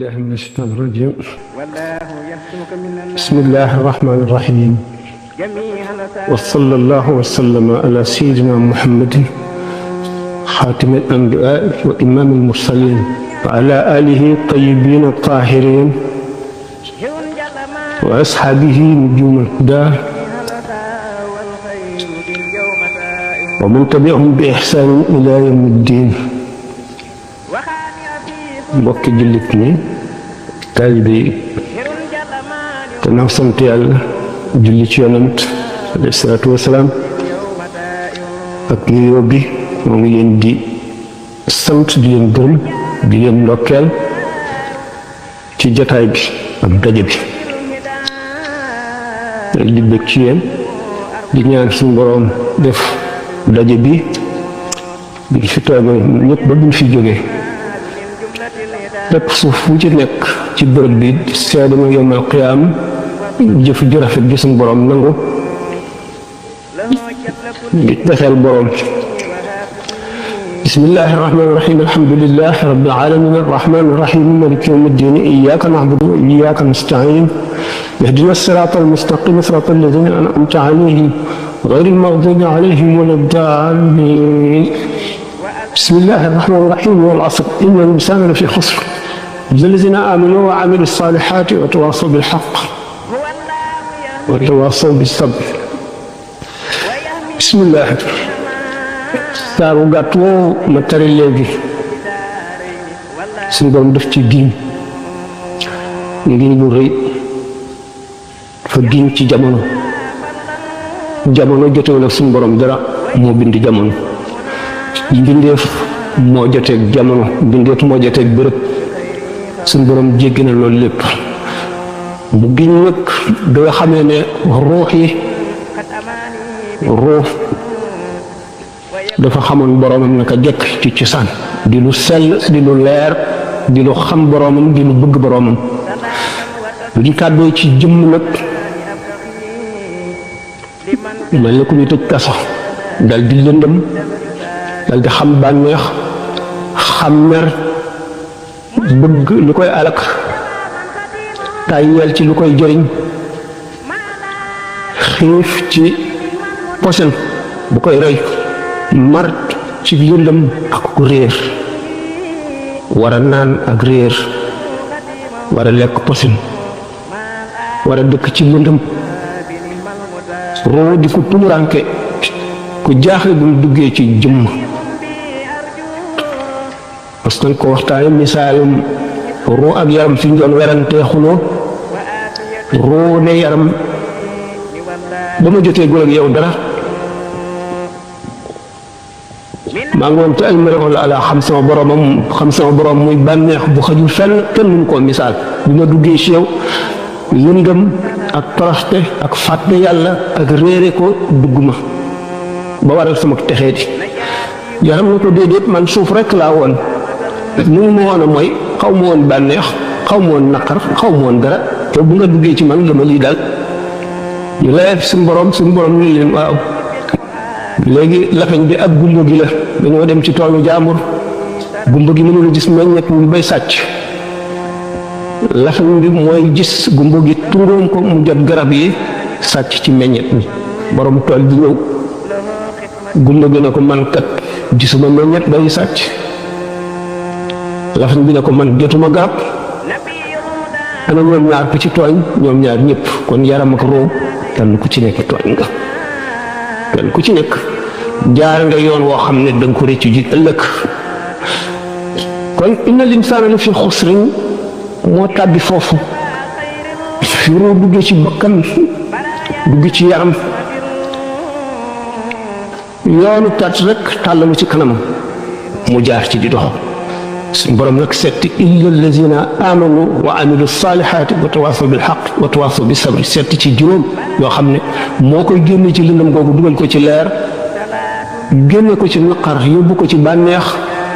الله من الشيطان الرجيم. بسم الله الرحمن الرحيم. وصلى الله وسلم على سيدنا محمد خاتم الأنبياء وإمام المرسلين وعلى آله الطيبين الطاهرين وأصحابه نجوم الهدى ومن تبعهم بإحسان إلى يوم الدين. mbokki jullit ñi taalibe yi gannaaw sant yàlla julli ci yonant alayhi salaatu wasalaam ak nuyoo bi moo ngi leen di sant di leen gërëm di leen ndokkeel ci jataay bi ak daje bi di bëgg ci yéen di ñaan suñu boroom def daje bi biñ fi toogee ñëpp ba biñ fi jógee lépp suuf fu ci nekk ci bërëb bi seede ma yomal qiyaam jëf ju rafet gi suñu boroom nangu di defeel boroom. bismillahi rahmaani rahiim alhamdulillahi rabbil aalamiin arrahmaani rahiim maaliki yawmi ddiin iyyaaka na'budu wa iyyaaka nasta'iin ihdina siraata almustaqiim siraata allaziina an'amta alayhim ghayril maghduubi alayhim wa lad-daalliin. bismillahi rahmaani rahiim wal 'asr innal insaana lafii khusr illa allaziina aamanuu wa 'amilus saalihaati wa tawaasaw bil haqqi wa tawaasaw bis sabr. bismillah. saaru gàtt woo ma tari léegi suñu borom def ci giñ lu rëy fa giñ ci jamono jotewul ak suñu borom dara moo bind jamono mbindeef moo joteeg jamono mbindeef moo joteeg bërëb suñu borom jéggi na loolu lépp bu giñ nag da nga xamee ne ruux dafa xamoon boroomam naka jekk ci cosaan di lu sell di lu leer di lu xam boroomam di lu bëgg boroomam lu ñu kàddoo ci jëmm nag mel na ku ñu tëj kaso dal di lëndëm dal di xam bànneex xam mer bëgg lu koy alak tàyyeel ci lu koy jëriñ xiif ci posen bu koy rey mar ci lëndëm ak ku réer war a naan ak réer war a lekk posen war a dëkk ci lëndëm roo di ko tumuranke ku jaaxle bu mu duggee ci jëmm parce que ko waxtaane misaalum roo ak yaram fi ñu doon werantee xuloo roo ne yaram ba ma jotee góor ak yow dara maa ngi woon te ay melo la ala xam sama borom muy bànneex bu xajul fenn kenn mënu koo misaal bi ma duggee ci yow lëndëm ak toroxte ak fàtte yàlla ak réere ko dugg ma ba waral sama texee di yaram na ko déedéet man suuf rekk laa woon mënu ma woon a mooy xaw ma woon bànneex xaw ma woon naqar xaw ma woon dara te bu nga duggee ci man la ma lii daal ñu lay suñu borom ni leen waaw léegi lafañ bi ak gumba gi la dañoo dem ci toolu jaambur gumba gi mënula gis meññet mu bay sàcc lafañ bi mooy gis gumba gi tungoom ko mu jot garab yi sàcc ci meññet mi borom tool bi ñëw gumba gi ne ko man kat gisuma meññet bay sàcc lafañ bi ne ko man jotuma garab ana ñoom ñaar ku ci tooñ ñoom ñaar ñëpp kon yaram ak roo kenn ku ci nekk tooñ nga kenn ku ci nekk jaar nga yoon woo xam ne danga ko réccu ji ëllëg kon innal insaana la fi xusrin moo tàbbi foofu fi roo duggee ci bakkan dugg ci yaram yoonu tat rek tàllalu ci kanamam mu jaar ci di doxam suñu borom nag setti illa allazina amanu wa amilu saalihaati wa tawaasaw bil xaq wa tawaasaw bis sabri setti ci juróom yoo xam ne moo koy génne ci lëndëm googu dugal ko ci leer génne ko ci naqar yóbbu ko ci bànneex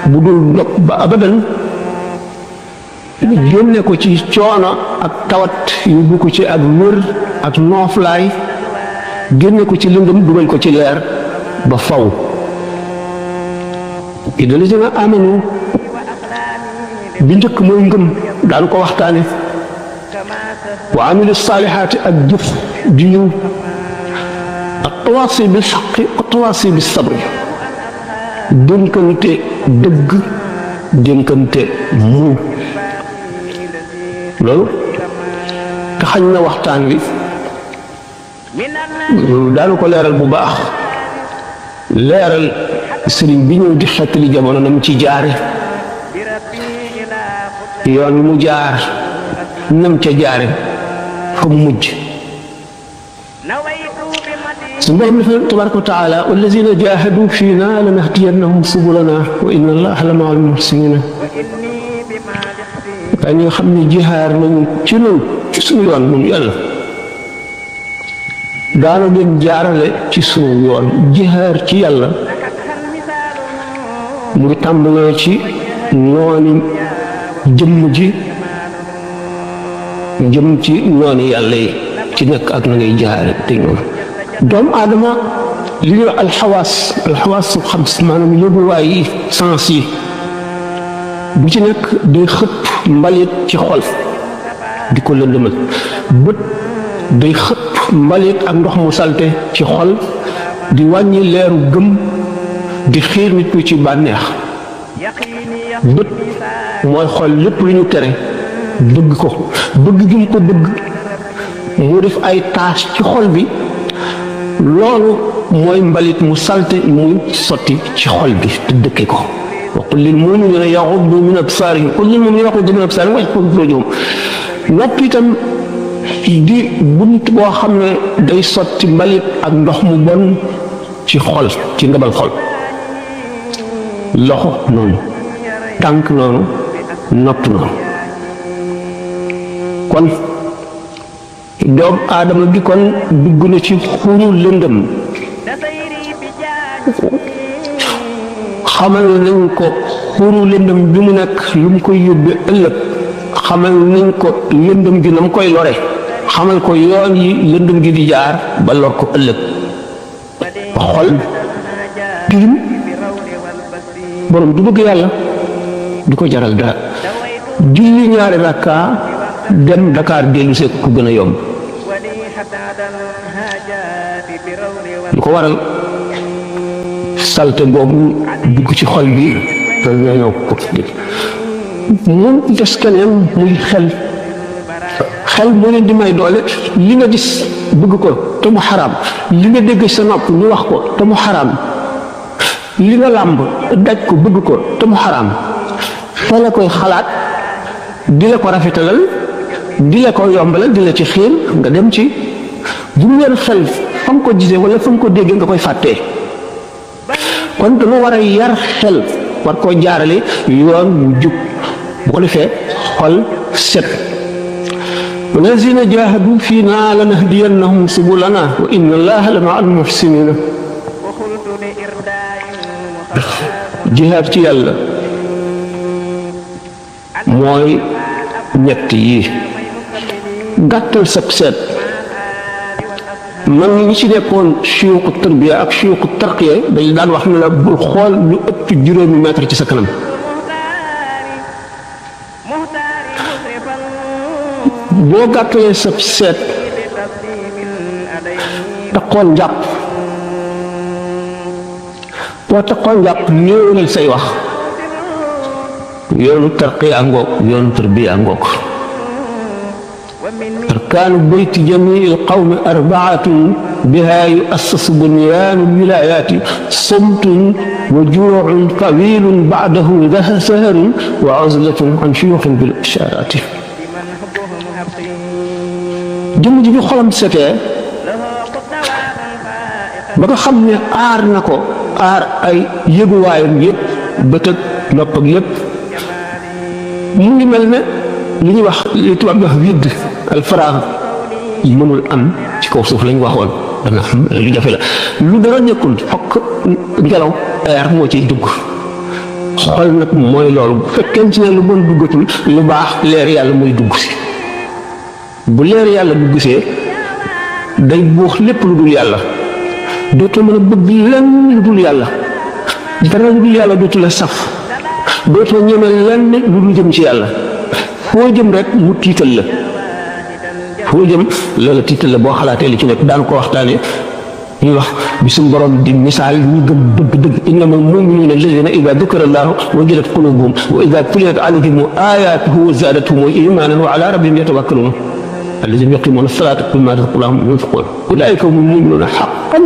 bu dul dog ba abadan génne ko ci coono ak tawat yóbbu ko ci ak wér ak nooflaay génne ko ci lëndëm dugal ko ci leer ba faw illa allazina amanu bi njëkk mooy ngëm daan ko waxtaane wa amilu saalihaati ak jëf ju yiw ak tawaasi bil xaqi ak tawaasi bis sabri dénkante dëgg dénkante muñ loolu taxañ na waxtaan wi daanu ko leeral bu baax leeral sëriñ bi ñëw di xettali jamono nam ci jaare yoon wi mu jaar nam ca jaare fa mu mujj su borom dafa tabaraka wa taala wallazina jahadu fiina lanahdiyannahum subulana wa inna allaha la ma'al muhsinina waaye ñi nga xam ne jihaar nañu ci noonu ci suñu yoon moom yàlla daana leen jaarale ci suñu yoon jihaar ci yàlla mu ngi tàmbalee ci nooni jëmm ji jëm ci nooni yàlla yi ci nekk ak na ngay jaare te noonu doomu aadama li ñuy wax alxawaas su xam maanaam yóbbuwaay yi sens yi bu ci nekk day xëpp mbalit ci xol di ko lëndëmal bët day xëpp mbalit ak ndox mu salte ci xol di wàññi leeru gëm di xiir nit ñi ci bànneex bët mooy xol lépp lu ñu tere bëgg ko bëgg gi mu ko bëgg mu def ay tache ci xol bi loolu mooy mbalit mu salte muy sotti ci xol bi te dëkke ko wa qul lil mu'minina yaghuddu min absarihim qul lil mu'minina yaghuddu min absarihim wa yahfazu furujahum noppi itam di bunt boo xam ne day sotti mbalit ak ndox mu bon ci xol ci ndabal xol loxo noonu tànk noonu nopp noonu kon doomu aadama bi kon dugg na ci xuru lëndëm xamal nañ ko xuru lëndëm bi mu nekk lu mu koy yóbbe ëllëg xamal nañ ko lëndëm gi na mu koy lore xamal ko yoon yi lëndëm gi di jaar ba lor ko ëllëg xol tilim borom du bëgg yàlla du ko jaral dara julli ñaari rakka dem Dakar dellu see ko gën a yomb lu ko waral salte boobu dugg ci xol bi te ñoo ko moom des keneen muy xel moo leen di may doole li nga gis bëgg ko te mu xaraam li nga dégg sa nopp ñu wax ko te mu xaraam li nga làmb daj ko bëgg ko te mu xaraam fa la koy xalaat di la ko rafetalal di la ko yombalal di la ci xiir nga dem ci bu mu leen xel fa nga ko gisee wala fa nga ko déggee nga koy fàttee kon dama war a yar xel war koo jaarale yoon wu jub bu ko defee xol set wallazina jahadu fiina lanahdiyannahum subulana wa inna allaha la ma'al muhsinina jihaad ci yàlla mooy ñett yi gàttal sab seet man ñi ci nekkoon siyuuxu tarbiya ak siyuuxu tarqiya dañ daan wax ne la bul xool lu ëpp juróomi mètre ci sa kanam boo gàttalee sab seet taxoon njàpp boo taxoon njàpp néewalal say wax yoonu tarqiya ngoog yoonu tarbiya ngoog arkaanu bayti jamii alqawmi arbaatun biha yuassasu bunyaanu lwilayaati somtun wa juucun tawilun bacdahu saharun wa azlatun an shuyuuxin bil ishaaraati jëmm ji bi xolam setee ba nga xam ne aar na ko aar ay yëguwaayam yëpp bët ak nopp ak yëpp mu ngi mel ne li ñuy wax li tubaab di wax vide alfaraax mënul am ci kaw suuf lañ waxoon dana xam lu jafe la lu dara nekkul fokk ngelaw air moo ciy dugg xol nag mooy loolu bu fekkee ci ne lu bon duggatul lu baax leer yàlla mooy dugg si bu leer yàlla dugg see day buux lépp lu dul yàlla dootoo mën a bëgg lenn lu dul yàlla dara lu dul yàlla dootu la saf dootoo ñeme lenn lu dul jëm ci yàlla foo jëm rek mu tiital la foo jëm loola tiital la boo xalaatee li ci nekk daan ko waxtaane ñuy wax bi suñu borom di misaal ñu gëm dëgg innamal mu'minuuna allaziina izaa dukira llaahu wajilat quluubuhum wa izaa tuliyat alayhim aayaatuhu zaadathum iimaanan wa alaa rabbihim yatawakkaluun allaziina yuqiimuuna s-salaata wa mimmaa razaqnaahum yunfiquun ulaa'ika humul mu'minuuna haqqan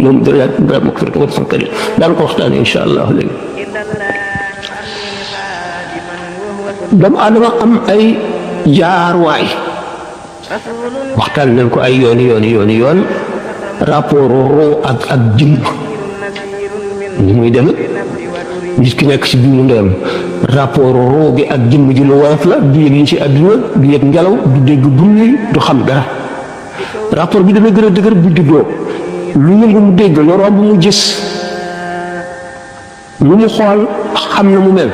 lahum darajaatun 'inda maghfiratun wa rizqun kariim daan ko waxtaane incha allah léegi. doomu aadama am ay jaarwaay waxtaan nañ ko ay yoon rapport roo ak jëmm ni muy dem nit ki nekk ci biiru ndeyam rapport roo gi ak jëmm ji lu woyof la du yëg yi ci àdduna du yëg ngelaw du dégg bruit du xam dara rapport bi dana gën a dëgër bu diggoo lu yëngu mu dégg lu romb mu gis lu mu xool xam na mu mel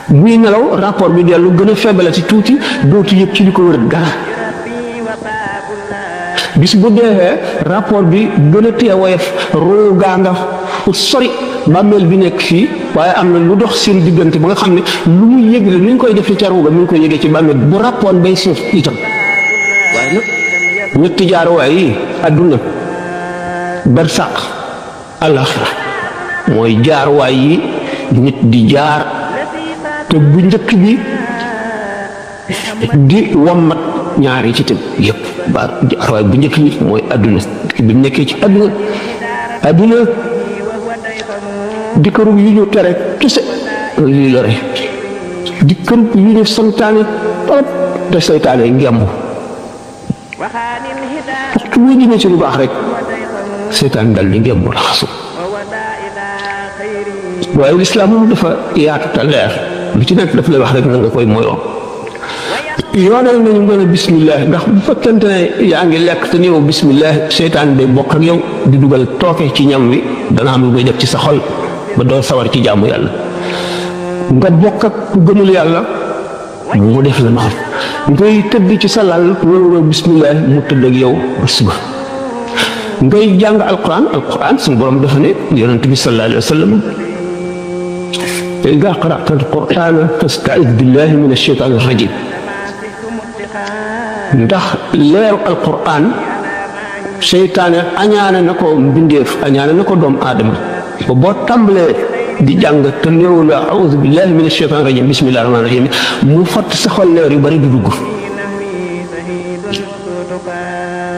buy nelaw rapport bi dellu gën a faible ci tuuti dootu yëg ci li ko wër dara bis bu deexee rapport bi gën a téye woyof roo gaa nga fu sori bàmmeel bi nekk fii waaye am na lu dox seen diggante ba nga xam ne lu muy yëgle ni ñu koy def ci ca ruuga mi ngi koy yëgee ci bàmmeel bu rapport bay suuf itam waaye nag ñetti jaaruwaay yi àdduna barsàq àllaaxira mooy jaaruwaay yi nit di jaar te bu njëkk bi di wammat ñaari ci tëb yëpp jaaruwaay bu njëkk bi mooy àdduna bi mu nekkee ci àdduna di kërub yu ñu tere kese yuy lore di kërub yu ñu santaane torop te seytaane ngemb waxtu woo jëmee ci lu baax rek seytaane dal di ngemb raxasu waaye lislaam moom dafa yaatu te leer lu ci nekk daf lay wax rek na nga koy moyoo yoonal nañu ngeen a bismillah ndax bu fekkente ne yaa ngi lekk te néew bismillah seytaan day bokk ak yow di dugal tooke ci ñam wi dana am lu koy def ci sa xol ba doo sawar ci jaamu yàlla nga bokk ak ku gëmul yàlla mu def la noonu ngay tëdd ci sa lal loolu bismillah mu tëdd ak yow ba suba ngay jàng alquran suñu borom dafa ne yonent bi sallallahu alayhi wa sallam idaa qara'ta alqur'ana fasta'id billahi min ash-shaytaani ar-rajim ndax leeru alquran seytaane añaane na ko mbindeef añaane na ko doomu aadama ba boo tàmbalee di jàng te néew la a'uudu billahi min ash-shaytaani rajim bismillahi rahmaani rahim mu fatt sa xol leer yu bari du dugg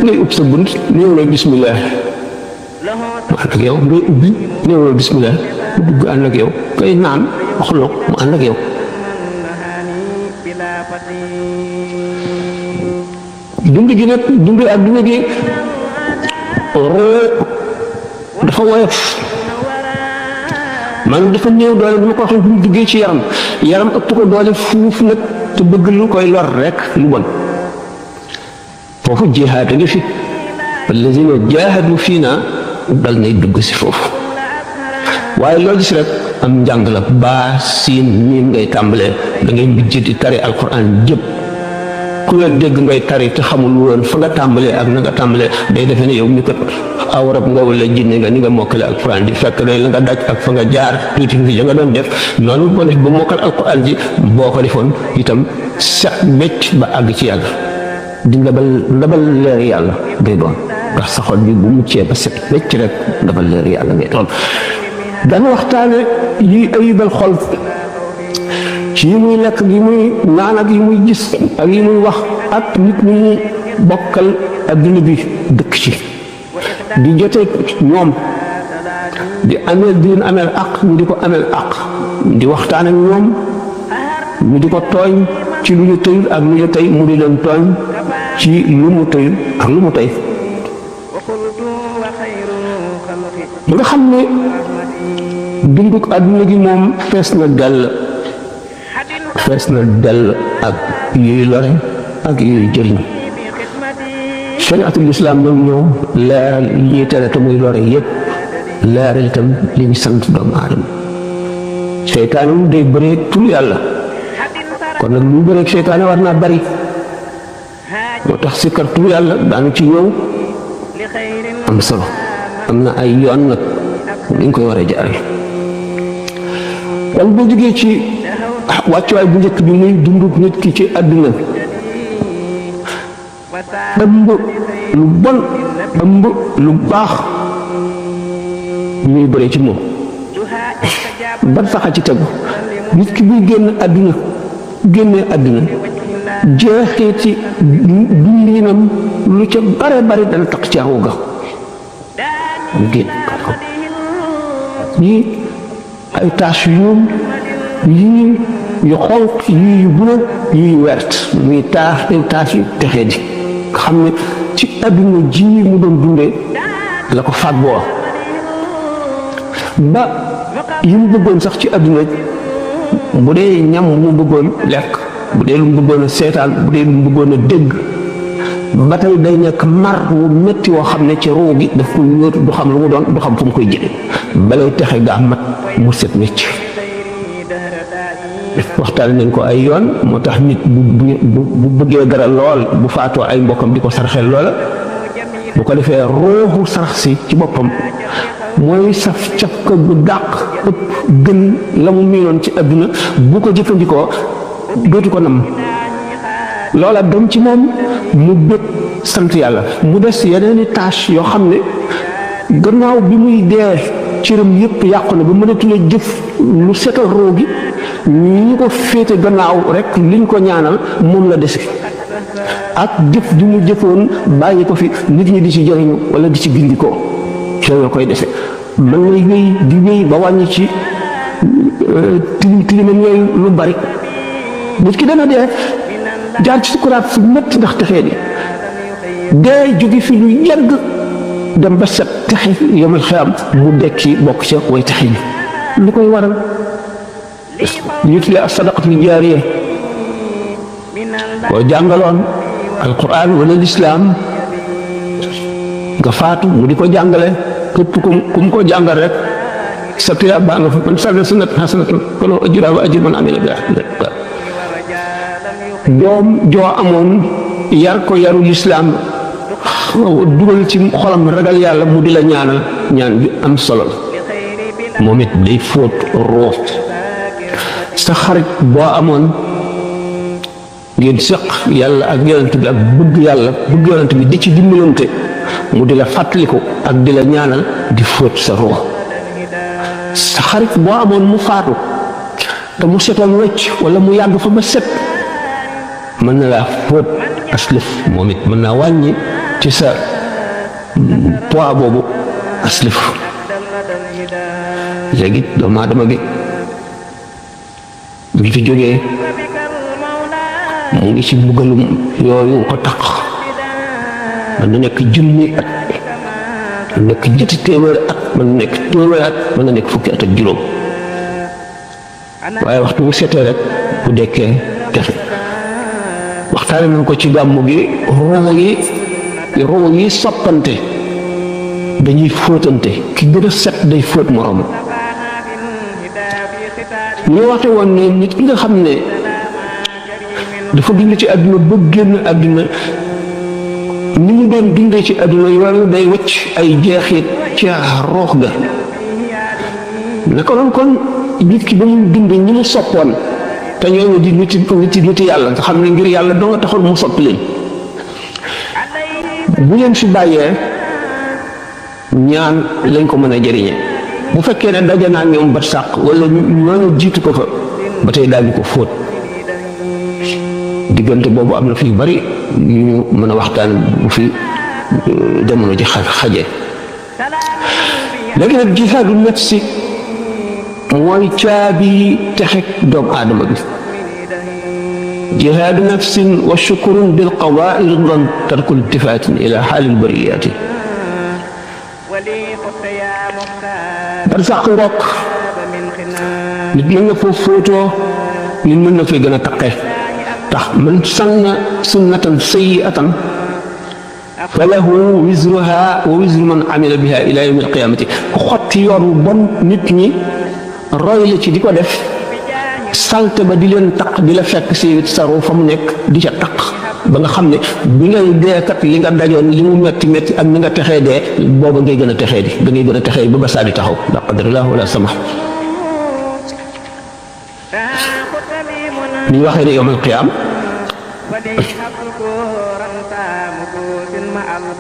ngay ubbi sa bunt néew la bismillah mu ànd ak yow ngay ubbi néew la bismillah mu dugg ànd ak yow kay naan waxuloo mu ànd ak yow dund gi nag dund adduna gi roo dafa woyof maanaam dafa néew doole dama ko waxee bu ñu duggee ci yaram ëpp ko doole fuuf nag te bëgg lu koy lor rek lu bon foofu jihaad a ngi fi allazina jaahadu fiina dal nay dugg si foofu waaye loo gis rek am njàng la baa siin miim ngay tàmbalee da ngay mbijj di tari alquran jëpp ku la dégg ngay tari te xamul woon fa nga tàmbalee ak na nga tàmbalee day defe ne yow mi kat aw rab nga wala jinne nga ni nga mokkale alquran di fekk ne la nga daj ak fa nga jaar tuuti fi ja nga doon def noonu boo def ba mokkal alquran ji boo ko defoon itam set wecc ba àgg ci yàlla di ndabal leer yàlla day doon ndax sa xol bi bu muccee ba set wecc rek ndabal leer yàlla ngay doon dana waxtaane yi ayibal xol ci yi muy lekk yi muy naan ak yi muy gis ak yi muy wax ak nit ñi mu bokkal adduna bi dëkk ci di jotee ñoom di leen ameel àq ñu di ko ameel àq di waxtaan ak ñoom ñu di ko tooñ ci lu ñu tëyul ak lu ñu tey mu di leen tooñ ci lu mu tëyul ak lu mu tey ba nga xam ne dunduk adduna gi moom fees na dell ak yuy lore ak yuy jëriñ shariatul islam doon ñëw leeral yi ñuy tere te muy lore yëpp leeral itam li ñu sant doomu aadama seytaane mu day bëree tur yàlla kon nag lu bëree seytaane war naa bari moo tax si kar tur yàlla daanu ci ñëw am solo am na ay yoon nag ni ñu koy war a jaare kon boo jógee ci wàccuwaay bu njëkk bi muy dunduk nit ki ci àdduna ëmb lu bon ëmb lu baax ñuy bëre ci moom ban faxa ci tegu nit ki buy génnee àdduna jeexeeti dundinam lu ca bare dana tax ci awu ga mu génn ñii ay taas yii yu xonq yii yu bula yii yu wert muy taas yu texee di xam ne ci àdduna ji mu doon dundee la ko fàggoo ba yi mu bëggoon sax ci àdduna bu dee ñam mu bëggoon lekk bu dee lu mu bëggoon a seetaan bu dee lu mu bëggoon a dégg ba tey day nekk mar wu metti woo xam ne ci ruu gi daf koy yóotu du xam lu mu doon du xam fu mu koy jële balay texe gaa mat mu set wecc waxtaan nañ ko ay yoon moo tax nit bu bëggee dara lool bu faatoo ay mbokkam di ko saraxel loola bu ko defee ruuxu sarax si ci boppam mooy saf cafka gu dàq ëpp gën la mu miinoon ci àdduna bu ko jëfandikoo dootu ko nam loola dem ci moom mu bëgg sant yàlla mu des yeneeni tâche yoo xam ne gannaaw bi muy dee cëram yëpp yàqu na ba mënatula jëf lu setal roo gi ñu ko féete gannaaw rek liñ ko ñaanal moom la dese ak jëf ji mu jëfoon bàyyi ko fi nit ñi di ci jëriñu wala di ci gindikoo coow la koy dese mën ngay wéy di wéy ba wàññi ci tilimam yooyu lu bari nit ki dana dee jaar ci sukuraat fu métti ndax texee di dee jóge fi lu yàgg dem ba set texe yomal xiyam mu dekki bokk ca way texe yi li koy waral ñu tuddee ak sadaqatul jaariya boo jàngaloon alquran wala lislaam nga faatu mu di ko jàngale képp ku mu ko jàngal rek sa tuyaa baa nga fa man sànni sunnatan hasanatan falahu ajruha wa ajru man amila biha doom joo amoon yar ko yaru lislaam dugal ci xolam ragal yàlla mu di la ñaanal ñaan bi am solo moom it day fóot ruux sa xarit boo amoon ngeen seq yàlla ak yonent bi ak bëgg yàlla bëgg yonent bi di ci dimbalante mu di la fàttaliku ak di la ñaanal di fóot sa ruux sa xarit boo amoon mu faatu te mu setoon wecc wala mu yàgg fa ba set mën na laa fóot aslëf moom it mën naa wàññi ci sa poids boobu aslëf léegi doomu aadama bi bi fi jógee mu ngi ci mbugalum yooyu ko taq mën na nekk junni at mën na nekk ñetti téeméeri at mën na nekk téeméeri at mën na nekk fukki at ak juróom waaye waxtu bu setee rek bu dekkee texe waxtaane nañ ko ci gàmmu gi ruu yi soppante dañuy fóotante ki gën a set day fóot moroom ñu waxte woon ne nit ki nga xam ne dafa dund ci àdduna ba génn àdduna ni mu doon dundee ci àdduna yoonu day wëcc ay jeexit ci roox ga naka noonu kon nit ki ba mu dund ñi mu soppoon te ñooñu di nit yàlla nga xam ne ngir yàlla doo nga taxoon mu soppi leen bu leen fi bàyyee ñaan lañ ko mën a jëriñe bu fekkee ne daje naa ñoom bat sàq wala ñooñu jiitu ko fa ba tey daal di ko fóot diggante boobu am na fi yu bari yu ñu mën a waxtaan bu fi jamono ji xaje léegi nag jihaadu nafsi mooy caabi texeg doomu aadama bi jihaadu nafsin wa shukrun bil qadaa ridan tarku iltifaatin ila xaalil bariyaati bar sax ngook nit mën na foofu fóotoo nit mën na fay gën a taqe tax man sanna sunnatan sayyi'atan falahu wizruha wa wizru man amila biha ila yawmi alqiyamati ku xotti yoon wu bon nit ñi roy la ci di ko def salte ba di leen taq di la fekk si saru fa mu nekk di ca taq ba nga xam ne bi ngay dee kat li nga dajoon li mu metti metti ak ni nga texee dee booba ngay gën a texee di da ngay gën a texee ba ba saa di taxaw la qadrillah wala sama ni waxee ne yawmal qiyaam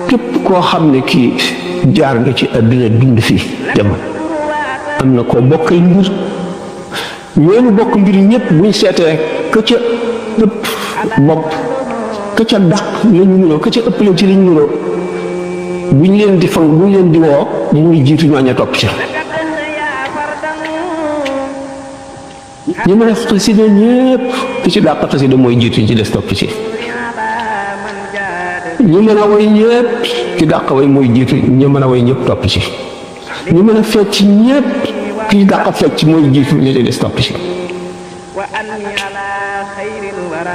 képp koo xam ne kii jaar nga ci àddina dund fii dem am na koo bokkay mbir ñooñu bokk mbir ñëpp buñ seetee ka ca ëpp bopp ka ca dàq lañu nuroo ka ca ëpp leen ci lañu nuroo buñ leen di fang buñ leen di woo muy jiitu ñooña topp ci ñu mën a xasida ñëpp ki ci dàq xasida mooy jiitu ñu ci des topp ci ñu mën a woy ñëpp ki dàq way mooy jiitu ñu mën a woy ñëpp topp ci ñu mën a fecc ñëpp ki dàq fecc mooy jiitu ñu ci des topp ci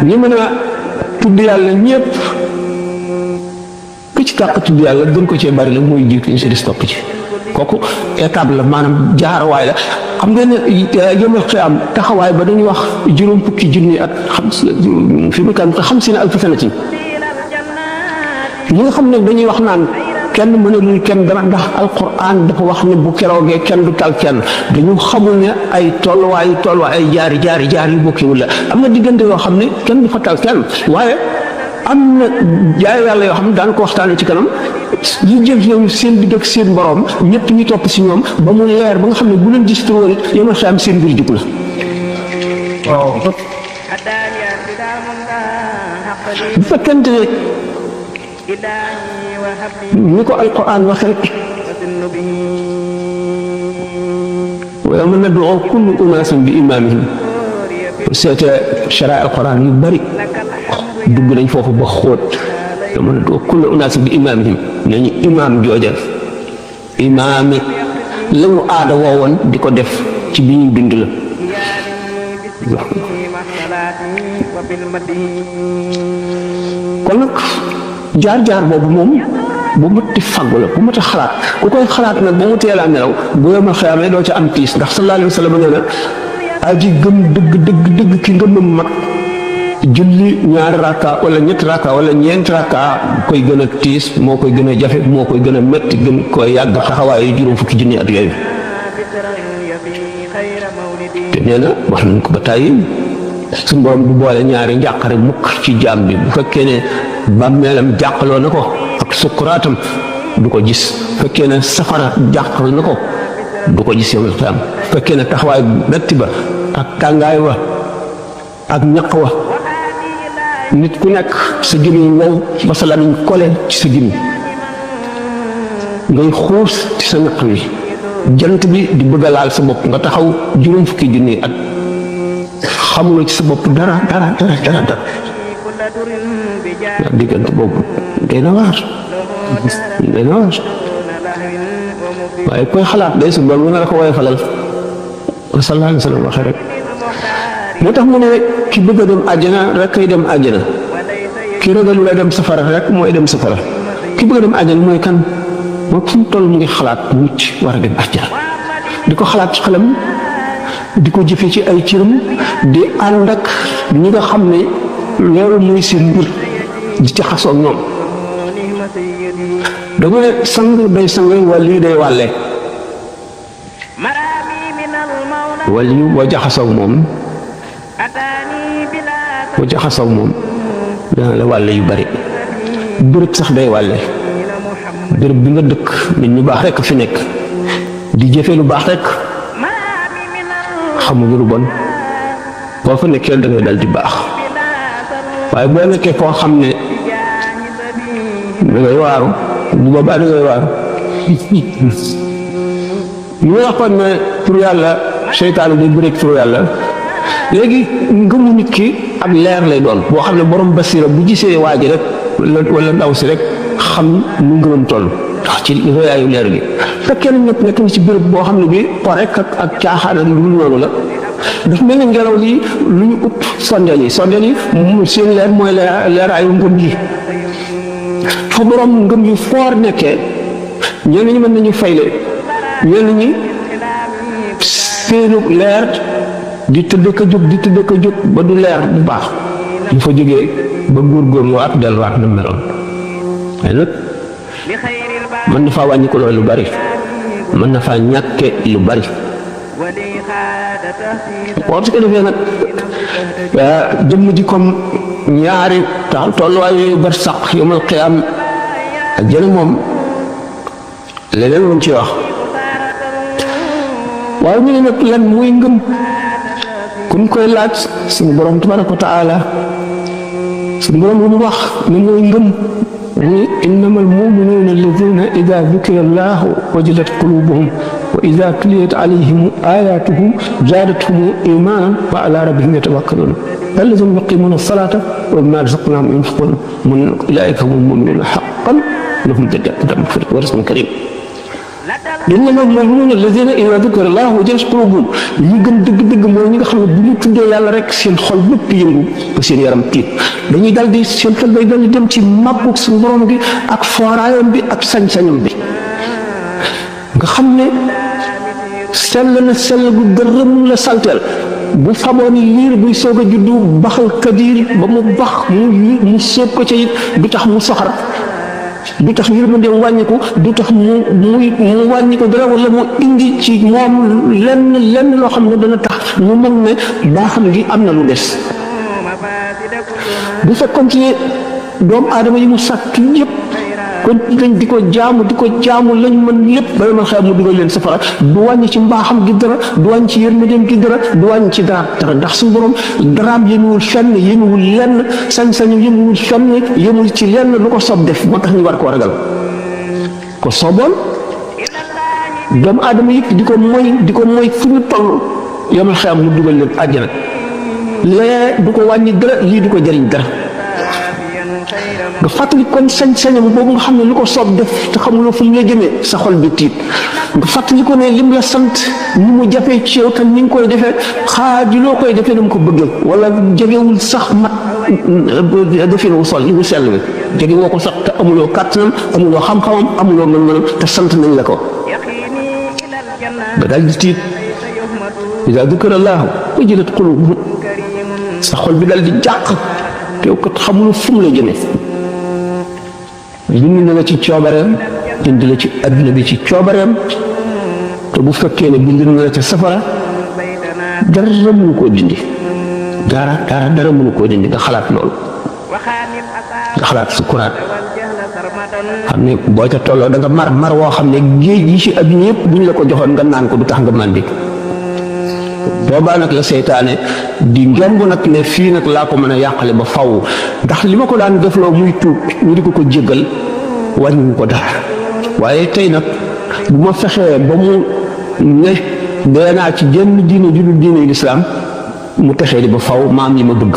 ñu mën a tudd yàlla ñëpp ki ci dàq tudd yàlla gën ko cee bari la mooy jiitu ñu ci des topp ci kooku étape la maanaam jaarawaay la xam nga ne yawmal qiyaam taxawaay ba dañuy wax juróom fukki junni at fi mu kan xam si ne alfa sanatin ñi nga xam ne dañuy wax naan kenn mënalul kenn dara ndax alquran dafa wax ne bu keroogee kenn du tal kenn dañu xamul ne ay tolluwaay ay jaari yu bokkiwul la am na diggante yoo xam ne kenn du fa tal kenn waaye am na jaay yàlla yoo xam ne daan ko waxtaanee ci kanam ñu jël ñoom seen digg ak seen borom ñëpp ñu topp si ñoom ba mu leer ba nga xam ne bu leen gis woon it yawmal qiyaam seen mbir jug la waaw bu fekkente ne ni ko alquran waxe rek wa yawma nad'u kullu unaasin bi imaamihim seete sharaa alquran yu bari dugg nañ foofu ba xóot yawma nad'u kullu unaasin bi imaamihim nañu imaam jooja imaami la mu aada woowoon di ko def ci bi ñuy bind la kon nag jaar boobu moom bu mëtti faggu la bu mëtti xalaat ku koy xalaat nag ba mu teelaa nelaw bu yawmal qiyaama doo ca am tiis ndax sallallahu alayhi wa sallam nee na aji gëm dëgg ki ngëmam mat julli ñaari rakka wala ñetti rakka wala ñeenti rakka koy gën a tiis moo koy gën a jafe moo koy gën a métti gën koy yàgg taxawaayu juróom fukki junni at yooyu te nee na wax nañ ko ba tàyyi suñu borom du boole ñaari njàqare mukk ci jaam bi bu fekkee ne bàmmeelam jàqaloo na ko ak sukkuraatam du ko gis fekkee ne safara jàqal na ko du ko gis yawmal qiyaam fekkee ne taxawaay metti ba ak tàngaay wa ak ñaq wa nit ku nekk sa gémmiñ wow ba sa lamiñ kole ci sa gémmiñ ngay xuus ci sa ñaq wi jant bi di bëgg a laal sa bopp nga taxaw juróom fukki junni at xamuloo ci sa bopp dara diggante boobu day na waar waaye koy xalaat day suñ borom mën na la ko woye falal sallallahu alayhi wa sallam waxee rek moo tax mu ne ki bëgg a dem àjjana rek kay dem àjjana ki ragalu la dem safara rek mooy dem safara ki bëgg a dem àjjana mooy kan moo fu mu toll mu ngi xalaat mucc war a dem àjjana di ko xalaat ci xelam di ko jëfe ci ay cëram di ànd ak ñi nga xam ne loolu mooy seen mbir di ci xasoo ñoom dama ne sang day sang wàll yi day wàlle wàll yi boo jaxasoo moom dana la wàlle yu bari béréb sax day wàlle béréb bi nga dëkk nit ñu baax rekk fi nekk di jëfe lu baax rekk xamuñu lu bon boo fa nekkee da ngay dal di baax waaye boo nekkee foo xam ne da ngay waaru bu boobaa da ngay waaru ñu waxoon ne pour yàlla seytaane day bëreeg pour yàlla léegi ngëmu nit ki ak leer lay doon boo xam ne borom basira bu gisee waa ji rek wala ndaw si rek xam nu ngëmam toll ndax ci rëyaayu leer gi fekkee na ñëpp nekk na ci béréb boo xam ne bi po rek ak caaxaan ak lu noonu la daf mel ne ngelaw li lu ñu ut sondeel yi seen leer mooy leeraayu ngëm yi fa borom ngëm yu foor nekkee ñenn ñi mën nañu fayle ñenn ñi seenu leer di tëdd ka jóg ba du leer bu baax ñu fa jógee ba góorgóorluwaat delluwaat na meloon waaye nag mën na faa wàññi ko loolu lu bari mën na faa ñàkke lu bari boo su ko defee nag jëmm ji comme ñaari tolluwaayu bar saq yawmal qiyaam ak jëne moom leneen luñ ci wax waaye ñu ne nag lan muy ngëm kuñ koy laaj suñu borom tabaraka wa taala suñu borom lu mu wax ne mooy ngëm muy innamal mu'minuuna alladina ida dukira allahu wajilat qulubuhum wa ida tuliyat alayhim ayatuhu zaadathum imanan wa ala rabbihim yatawakkalun alladina yuqimuna alsalata wa mimma razaqnahum yunfiqun ulaika humul mu'minuuna haqqan lahum darajatun wa rizqun karim innamal mu'minuuna alladina ida dukira allahu wajilat qulubuhum ñi gën dëgg-dëgg mooy ñi nga xam ne bu ñu tuddee yàlla rek seen xol bépp yëngu ba seen yaram tiit dañuy dal di seen xel day dal di dem ci màggug suñu borom gi ak fooraayam bi ak sañ-sañam bi nga xam ne sell gu gërëm la salteel bu faboon liir buy soog a juddu baxal kadir ba mu bax mu sóob ko ca it du tax mu soxar du tax yërmandeem wàññiku du tax mu wàññiku dara wala mu indi ci moom lenn loo xam ne dana tax mu mën ne baaxam gi am na lu des bu fekkoon ci doomu aadama yi mu sàkk yëpp kon dañ di ko jaamu lañ mën lépp ba ma xew mu dugal leen safara du wàññi ci mbaaxam gi dara du wàññi ci yërmandeem gi dara du wàññi ci dara ndax suñu borom daraam yémuwul fenn yémuwul lenn sañ-sañu yémuwul fenn yémul ci lenn lu ko soob def moo tax ñu war koo ragal ko sooboon doomu aadama yëpp di ko mooy fu ñu toll yomal xew mu dugal leen àjjana lee du ko wàññi dara lii du ko jëriñ dara nga fàttali kon sañ-sañam boobu nga xam ne lu ko soob def te xamuloo fu mu la jëmee sa xol bi tiit nga fàttali ko ne lim la sant ni mu jafee ci yow tam ni nga koy defee xaajuloo koy defee na mu ko bëggee wala jegewul sax mat defee wu sol li mu sell bi jege woo ko sax te amuloo kàttanam amuloo xam-xamam amuloo mën-mënam te sant nañ la ko nga daal di tiit idaa dukira llaahu wajilat quluubuhum sa xol bi dal di jàq yow kat xamuloo fu mu la jëmee bind na la ci coobareem indi la ci adduna bi ci coobareem te bu fekkee ne bind na la ca safara dara mënu koo dindi dara mënu koo dindi nga xalaat loolu nga xalaat sukuraat xam ne boo ca tolloo da nga mar woo xam ne géej yi ci adduna yëpp bu ñu la ko joxoon nga naan ko du tax nga màndi boobaa nag la seytaane di ngemb nag ne fii nag laa ko mën a yàqale ba faw ndax li ma ko daan defloo muy tuub ñu di ko jéggal wàññiwu ko dara waaye tey nag bu ma fexee ba mu ne dee naa ci jenn diine ju dul diine lislaam mu texee di ba faw maam yi ma bëgg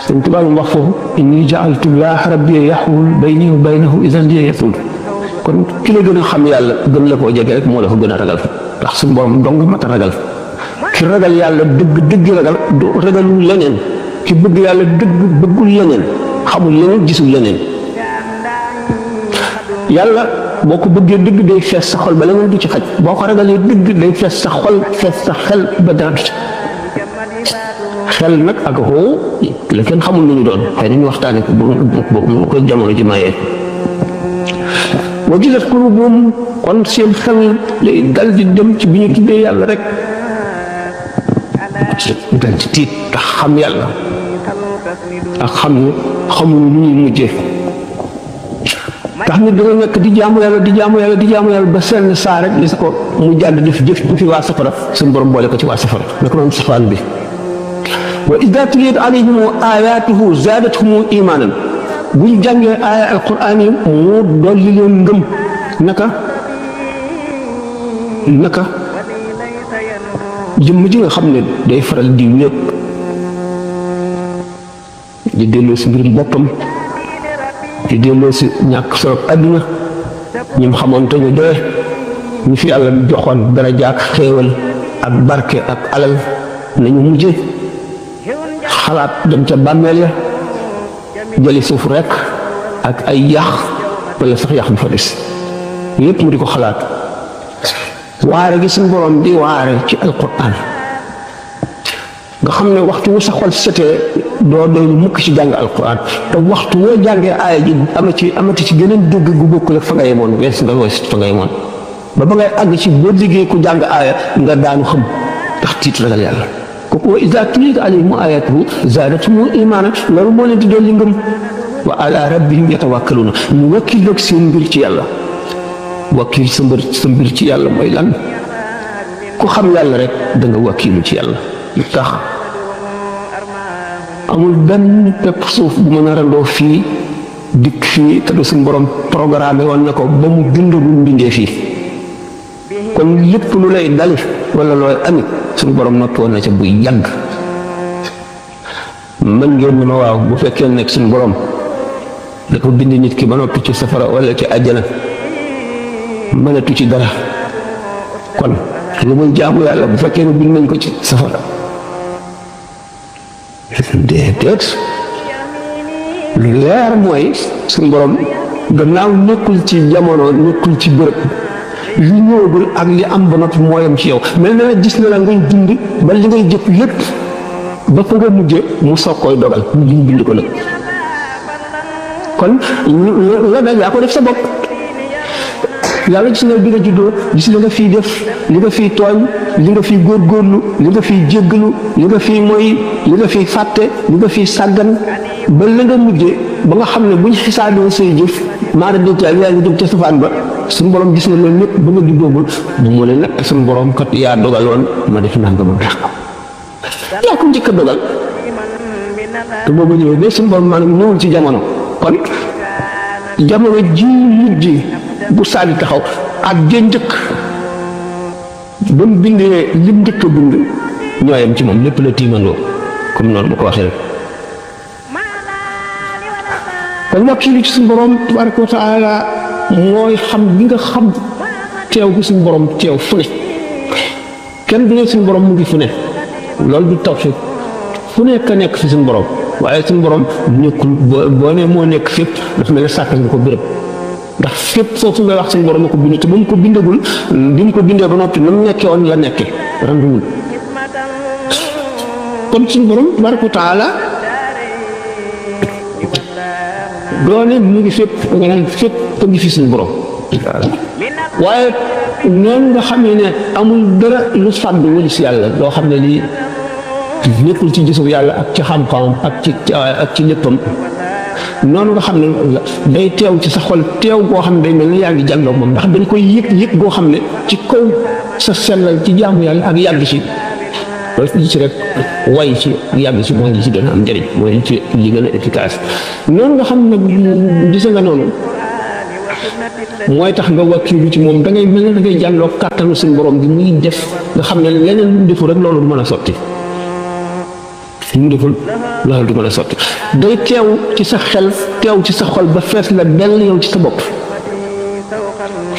Sëñ Tuubaa mu wax foofu inni ja'altu llaaha rabbi yaxul bayni wa baynahu idan li yatul kon ki la gën a xam yàlla gën la koo jege rek moo la ko gën a ragal ndax suñu borom dong mat a ragal ki ragal yàlla dëgg ragal du ragalul leneen ki bëgg yàlla dëgg bëggul leneen xamul leneen gisul leneen yàlla boo ko bëggee dëgg day fees sa xol ba leneen du ci xaj boo ko ragalee dëgg day fees sa xol fees sa xel ba dara du ci xel nag ak xoo la kenn xamul lu ñu doon xëy na ñu waxtaane ko bu ko jamono ji mayee wajilat quluubuhum kon seen xel lay dal di dem ci bi ñu tuddee yàlla rek dal di tiit tax xam yàlla ak xam ne xamuñu lu ñuy mujjee tax nit danga nekk di jaamu yàlla ba seen saa rek li sa ko mu jàdd def jëf fi waa safara suñu borom boole ko ci waa safara naka noonu safaan bi wa idaa tuliyat alayhim aayaatuhu zaadathum imaanan bu ñu jàngee aaya alquran yi mu dolli leen ngëm naka jëmm ji nga xam ne day faral di wéet di delloo si mbirum boppam di delloo si ñàkk solo àdduna ñi mu xamoon te ñu doye ñu fi yàlla joxoon daraja ak xéewal ak barke ak alal nañu mujje xalaat dem ca bàmmeel ya jëli suuf rek ak ay yàq wala sax yàq bi fa des yépp mu di ko xalaat waare gi suñu borom di waare ci alquran nga xam ne waxtu wu sa xol setee doo doy mukk ci jàng alquran te waxtu woo jàngee aaya ji amati ci geneen dégg gu bokkul ak fa nga yemoon wees nga wees fa nga yemoon ba ngay àgg ci boo liggéey ku jàng aaya nga daanu xam ndax tiit ragal yàlla kooku wa iza tuliyat alayhim ayatuhu zaadathum imaana loolu moo leen di dolli ngëm wa ala rabbihim yatawakkaluuna ñu wakkil ak seen mbir ci yàlla wakkil sa mbir ci yàlla mooy lan ku xam yàlla rek da nga wakkilu ci yàlla lu tax amul benn pepp suuf bu mën a randoo fii dikk fii te du suñ borom programme woon na ko ba mu bindagul mbindee fii kon lépp lu lay dali wala looy amit suñ borom noppi woon na ca buy yàgg mën ngeen ni ma waaw bu fekkee nekk suñ borom dafa bind nit ki ba noppi ci safara wala ci àjjana mënatu ci dara kon lu muy jaamu yàlla bu fekkee ne bind nañ ko ci safara déedéet lu leer mooy suñu borom gannaaw nekkul ci jamono nekkul ci bërëb li ñëwagul ak li am ba noppi mooyam ci yow mel na gis na la ngay dund ba li ngay jëpp lépp ba fa nga mujje mu soog koy dogal mu bind ko nag kon la nag yaa ko def sa bopp yàlla gis nga bi nga juddoo gis li nga fiy def li nga fiy tooñ li nga fiy góorgóorlu li nga fiy jéggalu li nga fiy moy li nga fiy fàtte li nga fiy sàggan ba la nga mujje ba nga xam ne buñ xisaabee say jëf maara détail yaa ngi dem ca safaan ba suñu borom gis na loolu lépp ba nga juddoogul mu ne nag suñu borom kat yaa dogaloon ma def nangam ak nangam yaa ko njëkk a dogal te boobu ñëwee ba suñu borom maanaam ñëwul ci jamono kon jamono ji mujj bu saali taxaw ak ja njëkk ba mu bindee lim njëkk a bind ñooyam ci moom lépp la tiimandoo comme noonu ma ko waxee rek kon wakkilu ci suñu borom tabaraka wa taala mooy xam bi nga xam teew gi suñu borom teew fu ne kenn du ne suñu borom mu ngi fu ne loolu du taw fu nekk a nekk fi suñu borom waaye suñu borom nekkul boo ne moo nekk fépp dafa mel ne sàkkal nga ko béréb ndax fépp foofu ngay wax suñu borom na ko bind te ba mu ko bindagul bi mu ko bindee ba noppi na mu nekkee woon la nekkee randuwul kon suñu borom tabaraka wa taala doone mu ngi fépp nga naan fépp ko ngi fi suñu borom waaye noonu nga xamee ne amul dara lu fàdd wali si yàlla loo xam ne lii nekkul ci gisu yàlla ak ci xam-xamam ak ci léppam noonu nga xam ne day teew ci sa xol teew goo xam ne day mel ne yaa ngi jàndoog moom ndax dañ koy yëg goo xam ne ci kaw sa sellal ci jaamu yàlla ak yàgg ci loolu ci rek way ci yàgg ci mooy li ci gën a am njëriñ mooy ci li gën a efficace noonu nga xam ne gis nga noonu mooy tax nga wakkilu ci moom da ngay mel ne da ngay jàndoog kàttanu suñu borom gi muy def nga xam ne leneen lu mu deful rek loolu du mën a sotti mu deful loolu du mën a sotti day teew ci sa xel teew ci sa xol ba fees la dell yow ci sa bopp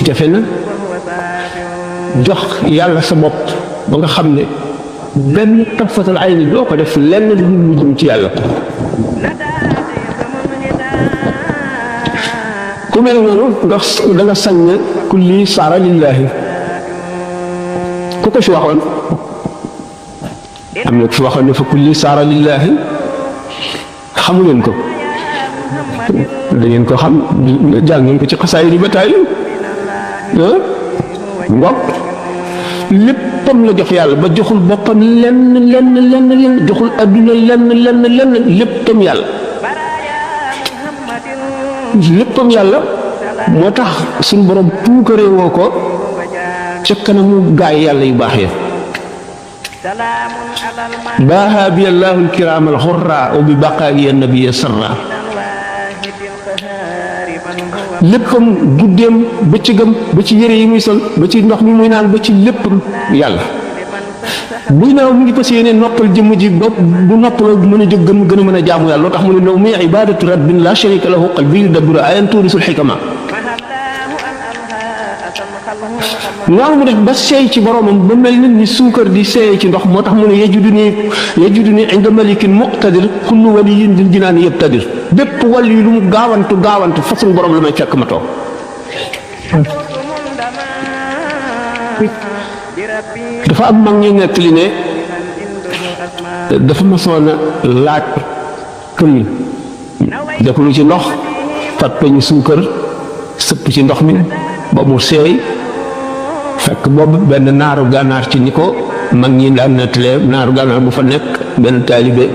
jafe na jox yàlla sa bopp ba nga xam ne benn tafatal ay ni doo ko def lenn lu mu jëm ci yàlla ku mel noonu da nga sañ ne kulli saara lillaahi ku ko fi waxoon am na fi waxoon ne fa kulli saara lillaahi xamu leen ko da ngeen ko xam jàng ngeen ko ci xasaay yi ba taay ngoog léppam la jox yàlla ba joxul boppam lenn joxul adduna lenn léppam yàlla léppam yàlla moo tax suñu borom puukaree woo ko ca kanamu gaay yàlla yu baax ya baaha bi allahu alkiram alxurra wa bi baqaayi annabiya sarra léppam guddeem bëccëgam ba ci yére yi muy sol ba ci ndox mi muy naan ba ci léppam yàlla buy naaw mu ngi fas yéene noppal jëmm ji ba bu noppaloo mën a jóg gën a mën a jaamu yàlla loo tax mu ne naw mi ibadatu rabbin la sharika lahu qalbi yudabbiru ayan tuurisul xikama noonu mu def ba seey ci boromam ba mel nit ni suukar di seey ci ndox moo tax mu ne yajudu ni inda malikin muqtadir kullu waliyin dil jinaan yabtadir bépp wàll yi lu mu gaawantu façon borom la may fekk ma toog dafa am mag ñu nettali ne dafa masoon a laaj këll def lu ci ndox fat peñu suukar sëpp ci ndox mi ba mu seey fekk boobu benn naaru gànnaar ci ni ko mag ñi daan nettalee naaru gànnaar bu fa nekk benn taalibe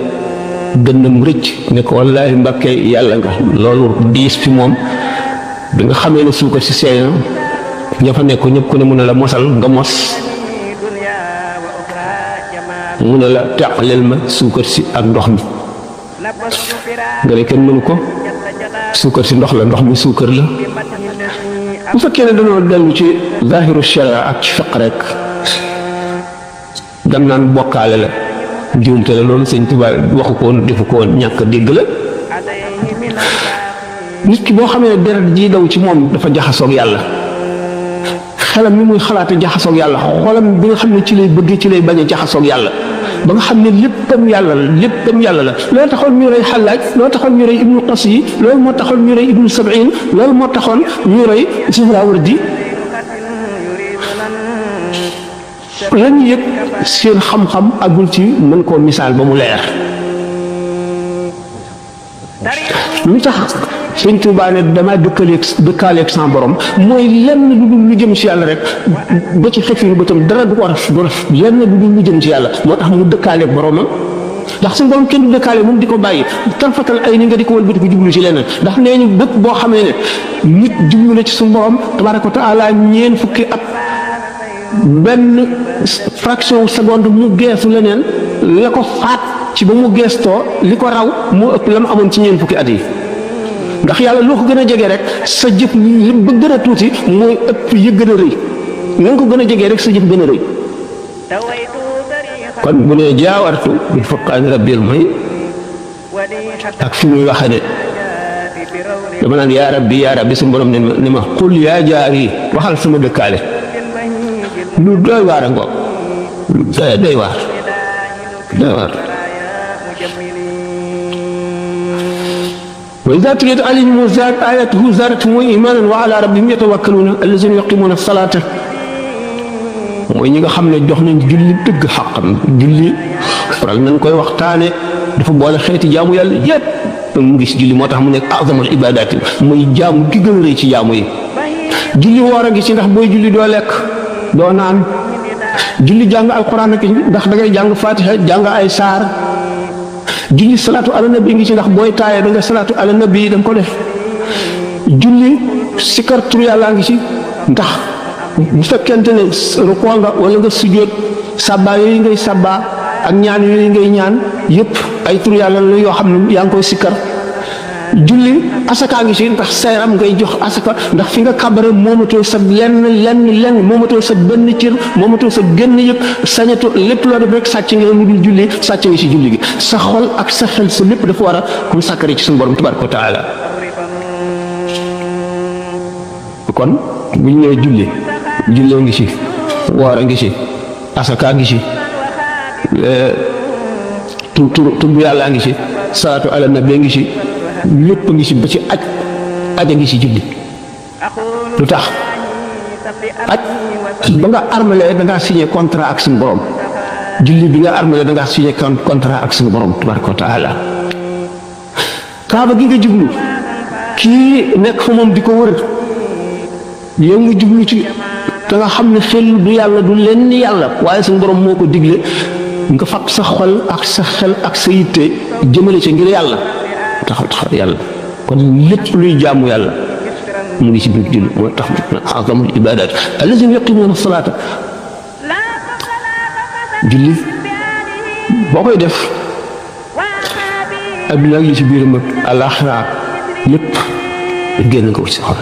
gënnam rëcc ne ko wallaahi Mbàkke yàlla nga loolu diis fi moom bi nga xamee ne suukar si seey na ña fa nekk ñëpp ku ne mu ne la mosal nga mos mu ne la teqaleel ma suukar si ak ndox mi nga ne kenn mënu ko suukar si ndox la ndox mi suukar la bu fekkee ne dañoo dellu ci zahiru sharia ak ci fiq rek dam naan bokkaale la njuumte la loolu sëñ Tuubaa waxu ko woon defu ko woon ñàkk dégg la nit ki boo xamee ne deret ji daw ci moom dafa jaxasoog yàlla xelam mi muy xalaate jaxasoog yàlla xolam bi nga xam ne ci lay bëggee ci lay bañ a jaxasoog yàlla ba nga xam ne léppam yàlla la léppam yàlla la loolu taxoon ñu rey Xallaaj loolu taxoon ñu rey ibnu Qas yi loolu moo taxoon ñu rey ibnu Sab'in loolu moo taxoon ñu rey Suhrawardi lañu yëg seen xam-xam agul ci mën koo misaal ba mu leer lu tax sëñ Tuubaa ne damaa dëkkaaleeg sans borom mooy lenn lu dul lu jëm ci yàlla rek ba ci xefinu ba tam dara du ko raf du raf lenn lu dul lu jëm ci yàlla moo tax mu dëkkaaleeg boromam ndax suñu borom kenn du dëkkaale moom di ko bàyyi tarfatal ay ni nga di ko wëlbati ko jublu ci leneen ndax nee ñu bépp boo xamee ne nit jublu na ci suñu borom tabaaraka wa taala ñeen fukki at benn fraction seconde mu geesu leneen la ko faat ci ba mu geestoo li ko raw moo ëpp la mu amoon ci ñeen fukki at yi ndax yàlla loo ko gën a jege rek sa jëf li ba gën a tuuti mooy ëpp yi gën a rëy na nga ko gën a jegee rek sa jëf gën a rëy kon bu ne jaawartu bi furqaani rabbil mooy ak fi muy waxe ne dama naan yaa rabbi suñu borom ne ma qul yaa jaari waxal sama dëkkaale lu doy waar a ngoog lu doy waar wa idaa tuliyat alayhim aayaatuhu zaadathum iimaanan wa alaa rabbihim yatawakkaluuna allaziina yuqiimuuna as-salaata mooy ñi nga xam ne jox nañ julli dëgg xaqam julli faral nañ koy waxtaane dafa boole xeeti jaamu yàlla yépp mu ngi si julli moo tax mu nekk azamul ibaadaati muy jaamu gi gën a rëy ci jaamu yi julli woor a ngi ci ndax booy julli doo lekk doo naan julli jàng alquran ak ndax da ngay jàng fatiha jàng ay saar julli salaatu ala nabi ngi ci ndax booy taayee da nga salaatu ala nabi da nga ko def julli sikar tur yàlla ngi ci ndax bu fekkente ne rukoo nga wala nga sujjóot sabba yooyu ngay sabba ak ñaan yooyu ngay ñaan yëpp ay tur yàlla la yoo xam ne yaa ngi koy sikkar julli asaka ngi ci ndax sayram ngay jox asaka ndax fi nga kabare moomatoo sa lenn moomatoo sa benn cër moomatoo sa génn yëpp sañatoo lépp loo def rek sàcc nga mu dul julli sàcc nga ci julli gi sa xol ak sa xel sa lépp dafa war a comme sàkkari ci suñu borom tabaraka wa taala kon bu ñu nee julli julloo ngi ci woor a ngi ci asaka ngi ci tur yàlla ngi ci salaatu ala nabi ngi ci lépp ngi ci ba ci aj a ngi ci julli lu tax aj ba nga armalee da ngaa signé contrat ak suñu borom julli bi nga armalee da ngaa signé contrat ak suñu borom tabaraka wa taala kaaba gi nga jublu kii nekk fa moom di ko wër yow nga jublu ci te nga xam ne xel du yàlla du lenn yàlla waaye suñu borom moo ko digle nga fab sa xol ak sa xel ak sa yitte jëmale ci ngir yàlla taxaw yàlla kon lépp luy jaamu yàlla mu ngi ci biir julli moo tax azamul ibadat allazina yuqimuuna salaata julli boo koy def adduna ak li ci biiram ak àllaaxira lépp génn nga ko ci xol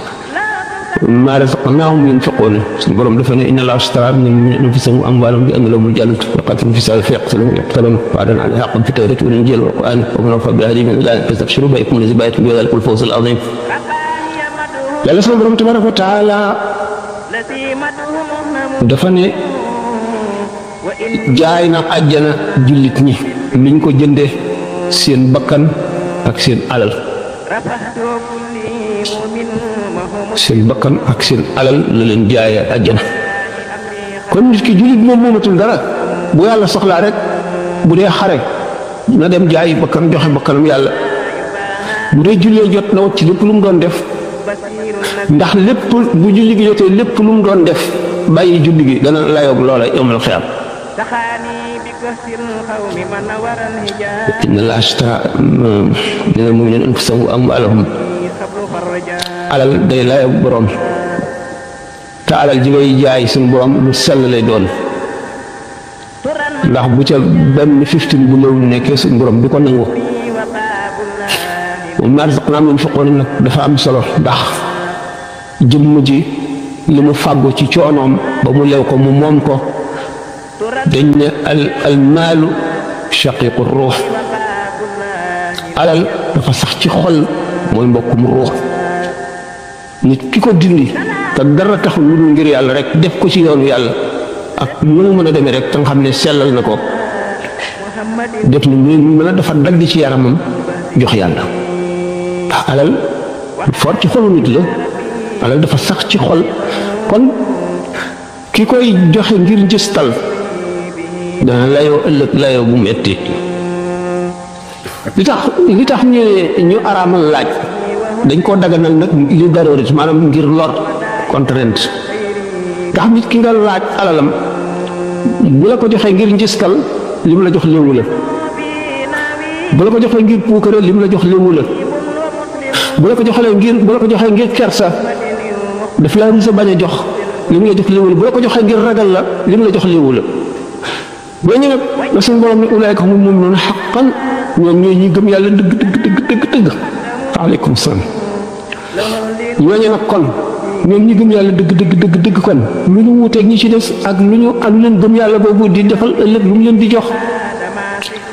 maa razaqnaahum yunfiquun suñu borom dafa ne inna llaaha ishtaraa mina l-mu'miniina anfusahum wa amwaalahum bi anna lahumul jannata wa qaatilahum fii sabiilihi fayaqtuluuna wa'dan alayhi haqqan fi t-tawraati wal injiili wal qur'aani wa man awfaa bi'ahdihi min llaahi fastabshiruu bi bay'ikum llazii baaya'tum bihi wa dhaalikal fawzul 'aziim. Yàlla suñu borom tabaaraka wa taala dafa ne jaay na àjjana jullit ñi liñ ko jëndee seen bakkan ak seen alal. seen bakkan ak seen alal la leen jaayee àjjana kon nit ki jullit moom moomatul dara bu yàlla soxlaa rek bu dee xare na dem jaay bakkan joxe bakkanam yàlla bu dee jullee jot na wat ci lépp lu mu doon def ndax lépp bu julli gi jotee lépp lu mu doon def bàyyi julli gi dana layoog loola yawmal xiyaam inna Allaha ashtara minal mu'minina anfusahum wa amwaalahum alal day layoog borom te alal ji ngay jaay suñu borom lu sell lay doon ndax bu ca benn 15 bu néew nekkee suñu borom du ko nangu. moom maa razaqnaahum yunfiquun nag dafa am solo ndax jëmm ji li mu fàggu ci coonoom ba mu lew ko mu moom ko dañ ne al maalu shaqiiqu ruux alal dafa sax ci xol mooy mbokkum ruux nit ki ko dindi te dara taxul lu dul ngir yàlla rek def ko ci yoonu yàlla ak lu mu mën a demee rek te nga xam ne sellal na ko def ni mu mën a dafa dagg ci yaramam jox yàlla ndax alal for ci xolu nit la alal dafa sax ci xol kon ki koy joxe ngir njëstal dana layoo ëllëg layoo bu metti li tax ñu araamal laaj dañ koo daganal nag li darorit maanaam ngir lor contrainte ndax nit ki nga laaj alalam bu la ko joxee ngir njëstal li mu la jox léwu la bu la ko joxee ngir puukare li mu la jox léwu la bu la ko joxee ngir kersa daf laa rusa bañ a jox li mu la jox léwu la bu la ko joxee ngir ragal la li mu la jox léwu la ñooñu nag la suñu borom ne ulaayka humul mu'minuuna haqqan ñoom ñooy ñi gëm yàlla dëgg waaleykum salaam ñooñu nag kon ñoom ñi gëm yàlla dëgg kon lu ñu wuuteeg ñi ci des ak lu leen gëm yàlla boobu di defal ëllëg lu mu leen di jox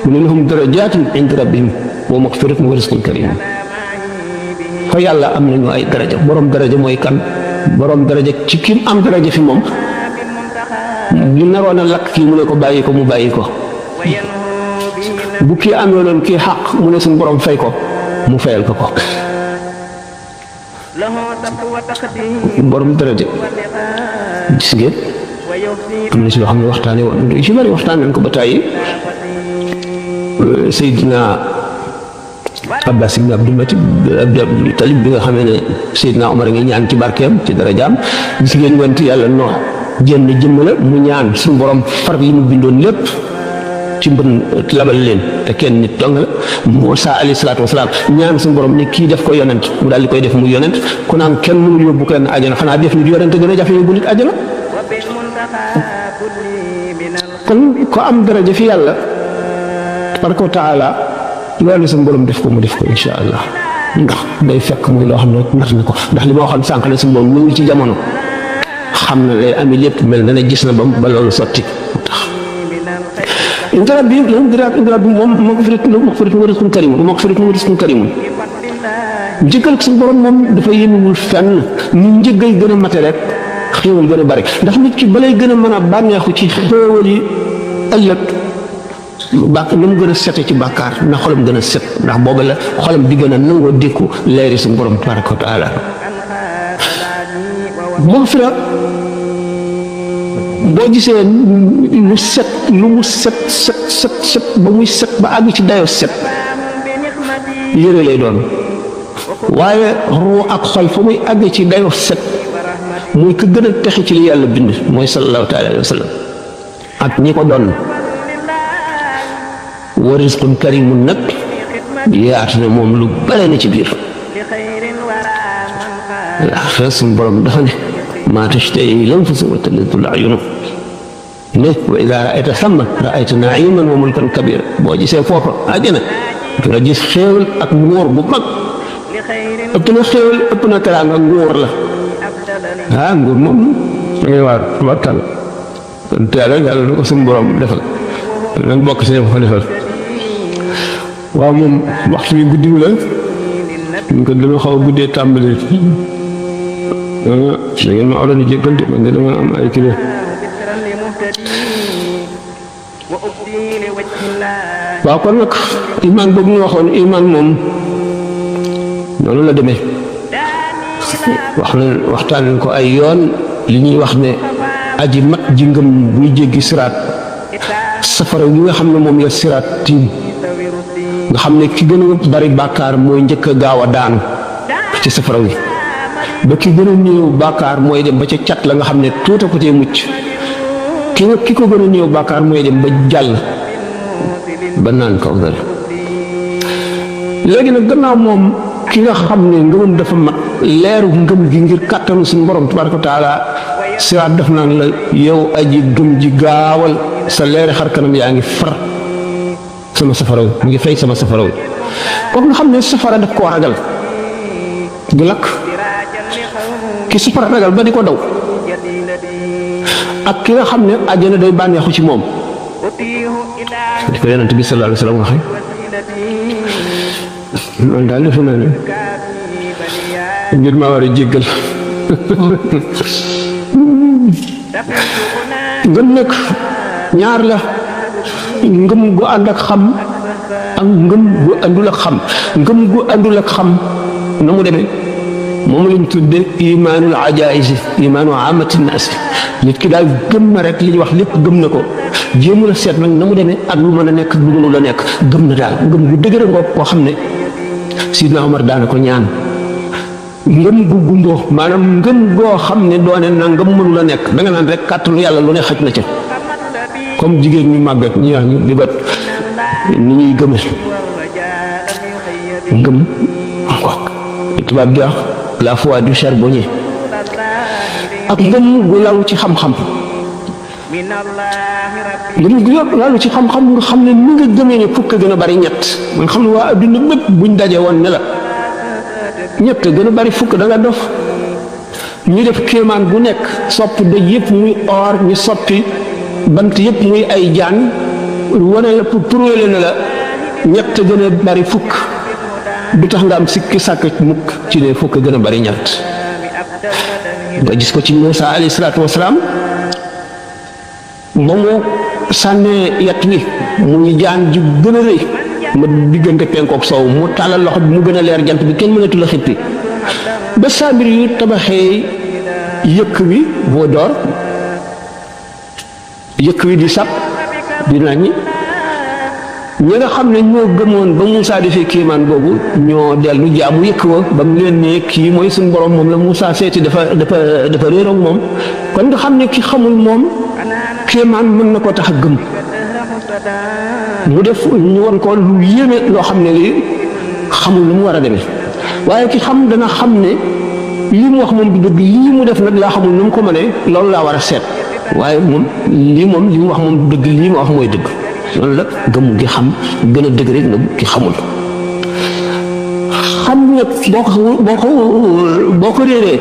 mu ne lahum darajaatun inda rabbihim wa magfiratun wa rizqun kariim fa yàlla am nañu ay daraja borom daraja mooy kan borom daraja ci kim am daraja fi moom bu naroon a lakk kii mu ne ko bàyyi ko mu bàyyi ko bu kii amee loon kii xaq mu ne suñu borom fay ko mu fayal ko borom daraja gis ngeen am na si loo xam ne waxtaane woon ci bari waxtaan nañ ko ba tàyyi Seydina Abbas ibn Abdul Talib bi nga xamee ne Seydina Omar a ngi ñaan ci barkeem ci darajaam gis ngeen went yàlla noo jenn jëmm la mu ñaan suñu borom far li mu bindoon lépp ci mbën labal leen te kenn nit dong la Muusaa alayhi salaatu wasalaam ñaan suñu borom ne kii def ko yonent mu daal di koy def muy yonent ku naan kenn mënul yóbbu kenn àjjana xanaa def nit yonent gën a jafe yóbbu nit àjjana kon ko am daraja fi yàlla tabaraka wa taala loolu suñu borom def ko mu def ko insha allah ndax day fekk muy loo xam ne nar na ko ndax li ma waxoon sànq ne suñu borom mu ngi ci jamono xam na lay ami lépp mel na ne gis na ba loolu sotti tax inda rabbihim lahum darajaatun inda rabbihim moom magfiratun wa rizqun kariim njëggal suñu borom moom dafa yéemewul fenn ñu njëggal gën a mate rek xéewal gën a bari ndax nit ki balay gën a mën a bànneexu ci xéewal yi ëllëg na mu gën a sete ci bàkkaar na xolam gën a set ndax booba la xolam di gën a nangoo dékku leeri suñu borom tabaraka wa taala magfira boo gisee lu mu set ba muy set ba àgg ci dayoo set yére lay doon waaye ruu ak xol fa muy àgg ci dayoo set muy ko gën a texe ci li yàlla bind mooy sallallahu taala alayhi wa sallam ak ñi ko doon wa rizqun karimun nag yaatu na moom lu bare na ci biir waaw suñu borom dafa ne maa tashtahi l-anfusu wa talazzu l-a'yun ne wa idaa ra'ayta thamma ra'ayta na'iiman wa mulkan kabiira boo gisee foofa àjjana nga gis xéewal ak nguur bu mag ëpp na xéewal ëpp na teraanga nguur la nguur moom da ngay waar tubarkàlla te yàlla na ko suñu borom defal nañ bokk si ñëpp ko defal waaw moom waxtu bi guddi la ñu ko dama xaw a guddee tàmbali da ngeen ma waroon a jéggal de man de dama am ay kilo waaw kon nag iman boobu ñu waxoon iman moom noonu la demee waxtaan nañ ko ay yoon li ñuy wax ne aji mat ji ngëm buy jéggi siraat safara yi nga xam ne moom la siraat tiim nga xam ne ki gën a bari bàkkaar mooy njëkk a gaaw a daanu ci safara wi ba ki gën a néew bàkkaar mooy dem ba ca cat la nga xam ne tuuta ko tee mucc ki ko gën a néew bàkkaar mooy dem ba jàll ba naan kaw dara. léegi nag gannaaw moom ki nga xam ne ngëmam dafa mat leeru ngëm gi ngir kàttanu suñu borom tabaraka wa taala siraat def naan la yow aji gëm ji gaawal sa leeri xar kanam yaa ngi far sama safara wi mu ngi fay sama safara wi kooku nga xam ne safara daf koo ragal du lakk ki safara ragal ba di ko daw ak ki nga xam ne àjjana day bànneexu ci moom di ko yonent bi sallallahu alayhi wa sallam waxe loolu daal defe naa ne nit ma war a jéggal ngëm nag ñaar la ngëm gu ànd ak xam ak ngëm gu àndul ak xam ngëm gu àndul ak xam na mu demee moom lañ tudde imaanul ajaïs imaanu amati naas nit ki daal gëm na rek li ñuy wax lépp gëm na ko jéemu la seet nag na mu demee ak lu mën a nekk lu mënul a nekk gëm na daal ngëm gu dëgër ngoog koo xam ne Sidna Omar daana ko ñaan ngëm gu gumboo maanaam ngëm goo xam ne doone na ngëm mënul a nekk da nga naan rek kàttanu yàlla lu ne xaj na ca comme jigéen ñu màggat ñi wax ñu libat ni ñuy gëme ngëm ngoog tubaab bi wax la foi du charbonnier ak ngëm gu lalu ci xam-xam ngëm gu lalu ci xam-xam nga xam ne ni nga gëmee ne fukk gën a bari ñett nga xam ne waa adduna bépp buñ daje woon ne la ñett gën a bari fukk da nga dof ñu def kéemaan gu nekk sopp doj yëpp muy or ñu soppi bant yëpp muy ay jaan wane la pour prouver na la ñett gën a bari fukk du tax nga am sikki sàkk mukk ci ne fukk gën a bari ñett nga gis ko ci Muusaa alayhi salaatu wasalaam ba mu sànnee yat wi muy jaan ju gën a rëy ma diggante penkook soow mu tàllal loxo bi mu gën a leer jant bi kenn mënatu la xippi ba saabir yu tabaxee yëkk wi boo door yëkk wi di sab di naññi ñi nga xam ne ñoo gëmoon ba Muusaa defee kéemaan boobu ñoo dellu jaamu yëkk wa ba mu leen ne kii mooy suñu borom moom la Muusaa seeti dafa réeroog moom kon nga xam ne ki xamul moom kéemaan mën na ko tax a gëm mu def ñu won ko lu yéeme loo xam ne lii xamul lu mu war a demee waaye ki xam dana xam ne lii mu wax moom du dëgg lii mu def nag laa xamul nu mu ko mënee loolu laa war a seet waaye moom li mu wax moom du dëgg lii ma wax mooy dëgg loolu la gëmu gi xam gën a dëgg rek nag ki xamul xam nag boo ko réeree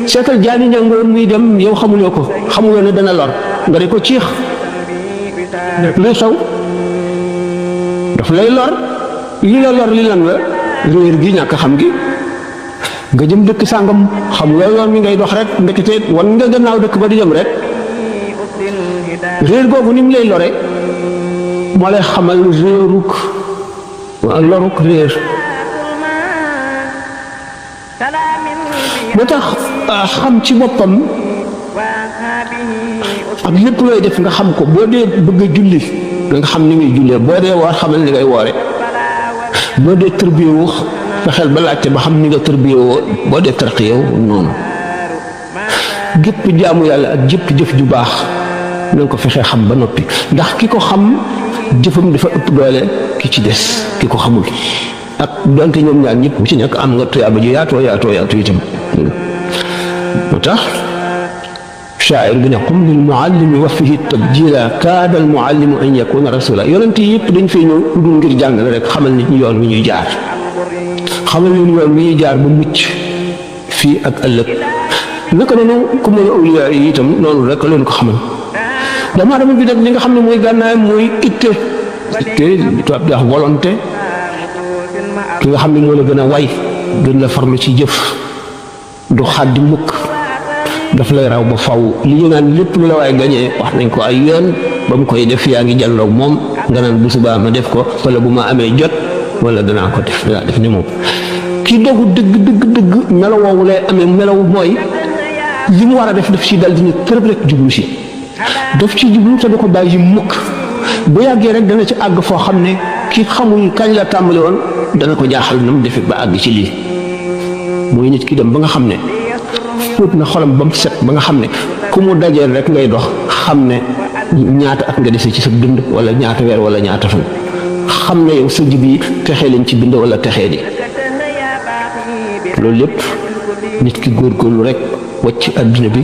seetal jaani ñangoor muy dem yow xamuloo ko xamuloo ne dana lor nga di ko ciix luy xew daf lay lor li la lor li lan la réer gi ñàkk xam gi nga jëm dëkk sàngam xamuloo yoon mi ngay dox rek ndekete wan nga gannaaw dëkk ba di dem rek réer googu ni mu lay lore moo lay xamal loruk réer moo tax xam ci boppam ak lépp looy def nga xam ko boo dee bëgg a julli nga xam ni muy jullee boo dee woor xamal ni ngay woore boo dee tërbiyewu fexeel ba laajte ba xam ni nga tërbiyewoo boo dee tarqiyewu noonu gépp jaamu yàlla ak jëpp jëf ju baax na nga ko fexee xam ba noppi ndax ki ko xam jëfam dafa ëpp doole ki ci des ki ko xamul ak donte ñoom ñaar ñëpp bu ci nekk am nga tuyaaba ju yaatoo itam moo tax shaa'ir bi ne qum lil muallimi wa fihi tabjila kaada al muallimu an yakuna rasula yonent yi yëpp dañ fay ñëw dul ngir jàngale rek xamal nit ñi yoon wi ñuy jaar xamal leen yoon wi ñuy jaar ba mucc fii ak ëllëg naka noonu ku mën a awliya yi itam noonu rek leen ko xamal doomu aadama bi nag li nga xam ne mooy gànnaay mooy itte li tubaab di wax volonté ki nga xam ne moo la gën a way gën la farlu ci jëf du xaddi mukk daf lay raw ba faw li ñu naan lépp lu la waay gañee wax nañ ko ay yoon ba mu koy def yaa ngi jàlloog moom nga naan bu subaa ma def ko wala bu ma amee jot wala danaa ko def danaa def ni moom ki dogu dëgg melaw woowu lay amee melaw mooy li mu war a def daf ci dal dina tërëb rek jublu si daf ci jublu te du ko bàyyi mukk bu yàggee rek dana ci àgg foo xam ne ki xamul kañ la tàmbali woon dana ko jaaxal na mu defee ba àgg ci lii mooy nit ki dem ba nga xam ne fóot na xolam ba mu set ba nga xam ne ku mu dajeel rek ngay dox xam ne ñaata at nga dese ci sa dund wala ñaata weer wala ñaata fan xam ne yow sa jib yi texee leen ci bind wala texee di loolu lépp nit ki góorgóorlu rek wacc adduna bi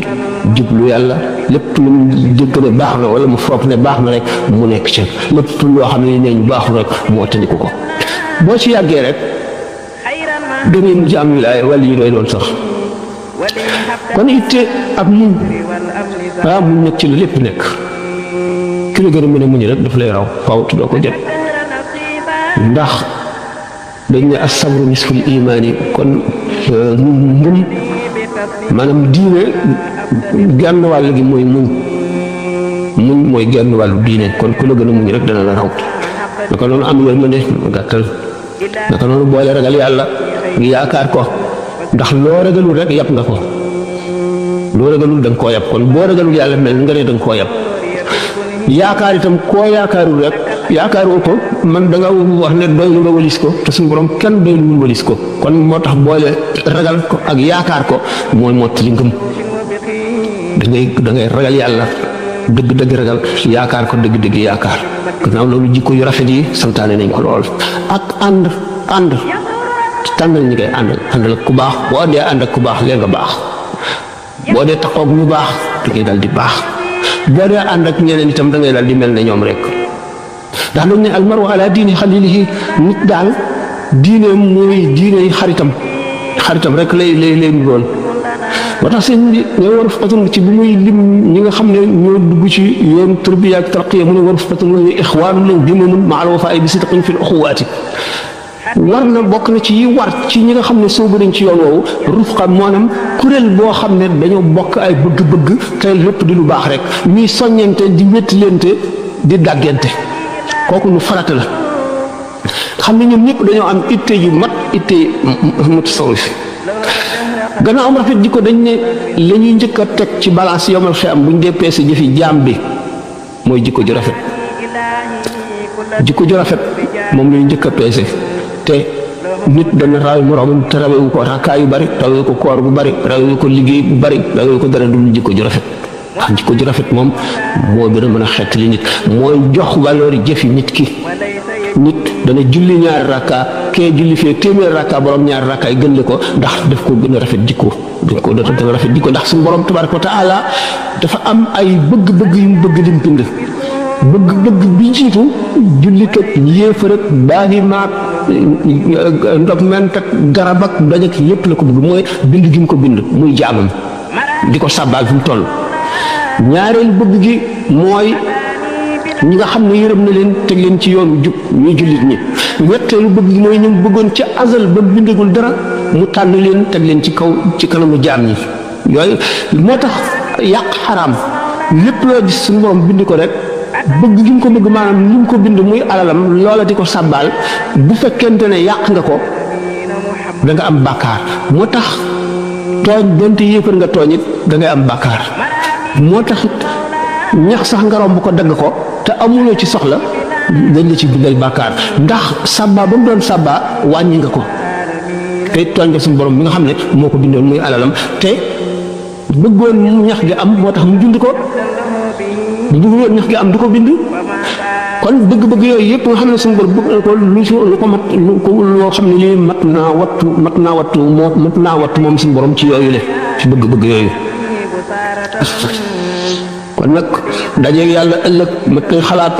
jublu yàlla lépp lu mu dégg ne baax na wala mu foog ne baax na rek mu nekk ci lépp loo xam ne nee ñu baaxul rek mu wattandiku ko boo ci yàggee rek dangay mujj am wilaaya wala ñu doy doon sax kon itte ak muñ muñ nekk ci la lépp nekk ki la gën a mën a muñ rek daf lay raw faw te doo ko jot ndax dañ ne as-sabru nisful imaani kon ngëm maanaam diine genn wàll gi mooy muñ mooy genn wàllu diine kon ku la gën a muñ rek dana la raw naka noonu am yërmande gàttal naka noonu boole ragal yàlla ngi yaakaar ko ndax loo ragalul rek yàpp nga ko loo ragalul da nga koo yàpp kon boo ragalul yàlla mel nga ne da nga koo yàpp yaakaar itam koo yaakaarul rek yaakaaroo ko man da nga wax ne doylu nga walis ko te suñu borom kenn doyluwul walis ko kon moo tax boole ragal ko ak yaakaar ko mooy mottali ngëm da ngay ragal yàlla dëgg-dëgg ragal yaakaar ko dëgg-dëgg yaakaar gannaaw loolu jikko yu rafet yi santaane nañ ko lool ak ànd tànnal ñi ngay àndal ak ku baax boo dee ànd ak ku baax lee nga baax boo dee taxoog ñu baax da ngay dal di baax boo dee ànd ak ñeneen itam da ngay dal di mel ne ñoom rek ndax dañ ne almaru ala diini xalilihi nit daal diineem mooy diine xaritam rek lay doon moo tax sëñ bi nga war fatun ci bi muy lim ñi nga xam ne ñoo dugg ci yoon tarbiya ak tarqiya mu ne war fatun wa ixwaanu law bimamun ma al wafaa bi sidqin fi l uxuwaati war na bokk na ci yi war ci ñi nga xam ne soobu nañ ci yoon woowu rufqa maanaam kuréel boo xam ne dañoo bokk ay bëgg-bëgg te lépp di lu baax rek ñuy soññante di wéttilente di dàggante kooku lu farata la xam ne ñoom ñëpp dañoo am itte yu mat itte mutasawwif gannaaw am rafet jikko dañ ne la ñuy njëkk a teg ci balance yomal xiyam bu ñu dee peese jëfi jaam bi mooy jikko ju rafet moom la ñuy njëkk a peese te nit dana rawe moroomam te rawewu ko rakkaa yu bari rawewu ko koor bu bari rawewu ko liggéey bu bari rawewu ko dara dul jikko ju rafet xam jikko ju rafet moom moo gën a mën a xettali nit mooy jox valeur jëfi nit ki nit dana julli ñaari rakka kee julli fee téeméer rakka borom ñaari rakka yi gën le ko ndax daf ko gën a rafet jikko dafa gën a rafet jikko ndax suñu borom tabaraka wa taala dafa am ay bëgg-bëgg yu mu bëgg lim bind bëgg-bëgg bi jiitu jullit ak yéefar ak baahi maak ndox ment ak garab ak doj ak lépp la ko bëgg mooy bind gi mu ko bind muy jaamam di ko sàbbaal fi mu toll ñaareel bëgg gi mooy ñi nga xam ne yërëm na leen teg leen ci yoonu jub ñuy jullit ñi ñetteelu bëgg gi mooy ñu bëggoon ca azal ba bindagul dara mu tànn leen teg leen ci kaw ci kanamu jaam ñi yooyu moo tax yàq xaraam lépp loo gis suñu borom bind ko rek bëgg gi mu ko bëgg maanaam li mu ko bind muy alalam loola di ko sàbbaal bu fekkente ne yàq nga ko da nga am bàkkaar moo tax tooñ donte yéefar nga tooñ it da ngay am bàkkaar moo tax it ñax sax nga romb ko dagg ko te amuloo ci soxla dañ la ci bindal bàkkaar ndax sàbbaa ba mu doon sàbbaa wàññi nga ko te tooñ nga suñu borom mi nga xam ne moo ko bindoon muy alalam te bëggoon ñax gi am moo tax mu bind ko bu bëggoon ñax gi am du ko bind kon bëgg-bëgg yooyu yëpp nga xam ne suñu borom bëgg na ko lu ko mat loo xam ne lii mat naa wattu moom suñu borom ci yooyu le ci bëgg-bëgg yooyu kon nag dajeeg yàlla ëllëg mat koy xalaat